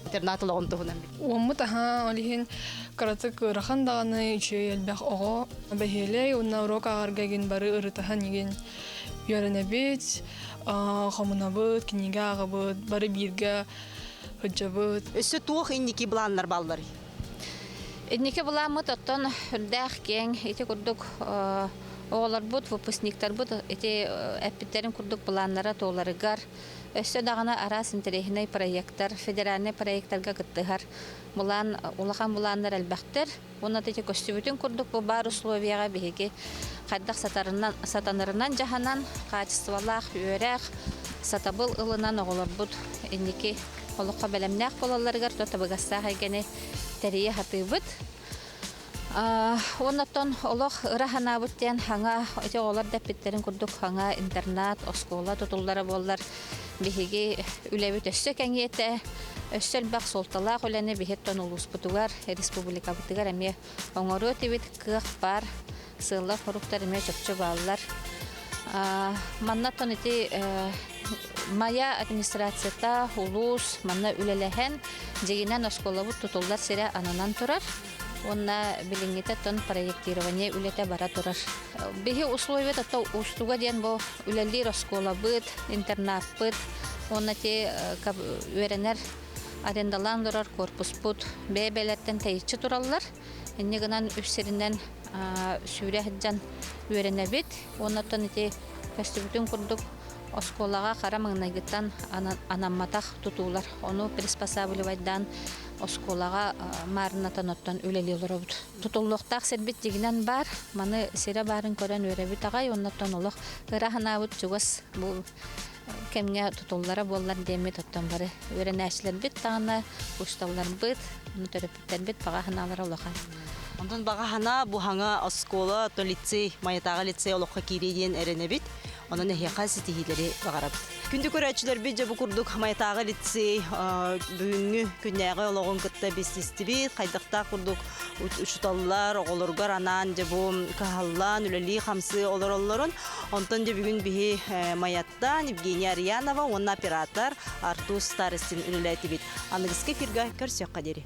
Интернат олоҕун туһунан. Уоммут аһаа, ол иһин кыратык ыарахан даҕаны үчүгэй элбэх оҕо бэһиэлэй уонна уруок ааҕарга игин бары ырытаһан игин үөрэнэбит, хомунабыт, кинигэ ааҕабыт, бары бииргэ сылдьабыт. Өссө туох инники планнар балларый? Инники былааммыт оттон үрдээх киэҥ ити курдук оҕолорбут, выпускниктарбыт ити эппиттэрин курдук былааннара туоларыгар өссө даҕаны араас интэриэһинэй проектар, федеральнай проектарга кыттыһар былаан, улахан былааннар элбэхтэр. Уонна ити көстүбүтүн курдук бу баар условияҕа биһиги хайдах сатарынан, сатанарынан дьаһанан, хаачыстыбалаах үөрэх, сатабыл ылынан оҕолорбут инники олоххо бэлэмнээх буолалларыгар то табыгастаах эйгэни тэрийэ сатыыбыт. Оннотон олох ыра санаабыт диэн хаҥа ити оҕолор дэппиттэрин курдук хаҥа интернат, оскуола тутуллара буоллар биһиги үлэбит өссө кэҥиэтэ, өссө элбэх суолталаах үлэни биһиттэн улууспутугар, республикабытыгар эмиэ оҥоруо этибит, кыах баар, сыаллар хоруктар эмиэ чопчу бааллар. Манна ити Майа администрацията, улуус манна үлэлэһэн, дьигинэн оскуолабыт тутуллар сирэ ананан турар. Уонна билиҥҥитэ тон проектирование үлэтэ бара турар. Биһи условията то устуга диэн бу үлэлиир оскуолабыт, интернаппыт, уонна ти үөрэнэр арендалаан турар корпуспут бэйэ-бэйэлэртэн тэйиччи тураллар. Инньэ гынан үс сиринэн сүүрэ сылдьан үөрэнэбит. Уонна ити көстүбүтүн курдук оскуолаҕа хара маҥнайгыттан анамматах тутуулар. Ону приспосабливайдаан оскуолаҕа маарынатан оттон үлэлии олоробут. Тутуллуохтаах сирбит дьигинэн баар. Маны сирэ баарын көрөн үөрэбит аҕай. Оннуттан олох ыра санаабыт чугас бу кэмҥэ тутуллара буоллар диэммит оттон бары үөрэнээччилэрбит даҕаны, учууталларбыт, төрөппүттэрбит баҕа санаалара улахан. Онтон баҕа санаа бу хаҥа оскуола, оттон лицей, Майатааҕы лицей олоххо киириэ диэн эрэнэбит. Онон эһиэхэ ситиһиилэри баҕарабыт. Күндү көрөөччүлэрбит дьэ бу курдук Майатааҕы лицей бүгүҥҥү күннээҕи олоҕун кытта билсистибит. Хайдахтаах курдук учууталлар оҕолоругар анаан дьэ бу кыһаллан үлэлии-хамсыы олороллорун. Онтон дьэ бүгүн биһи Майаттан Евгения Арьянова уонна оператор Артур Старостин үлэлээтибит. Аныгыскы эфирга көрсүөххэ диэри.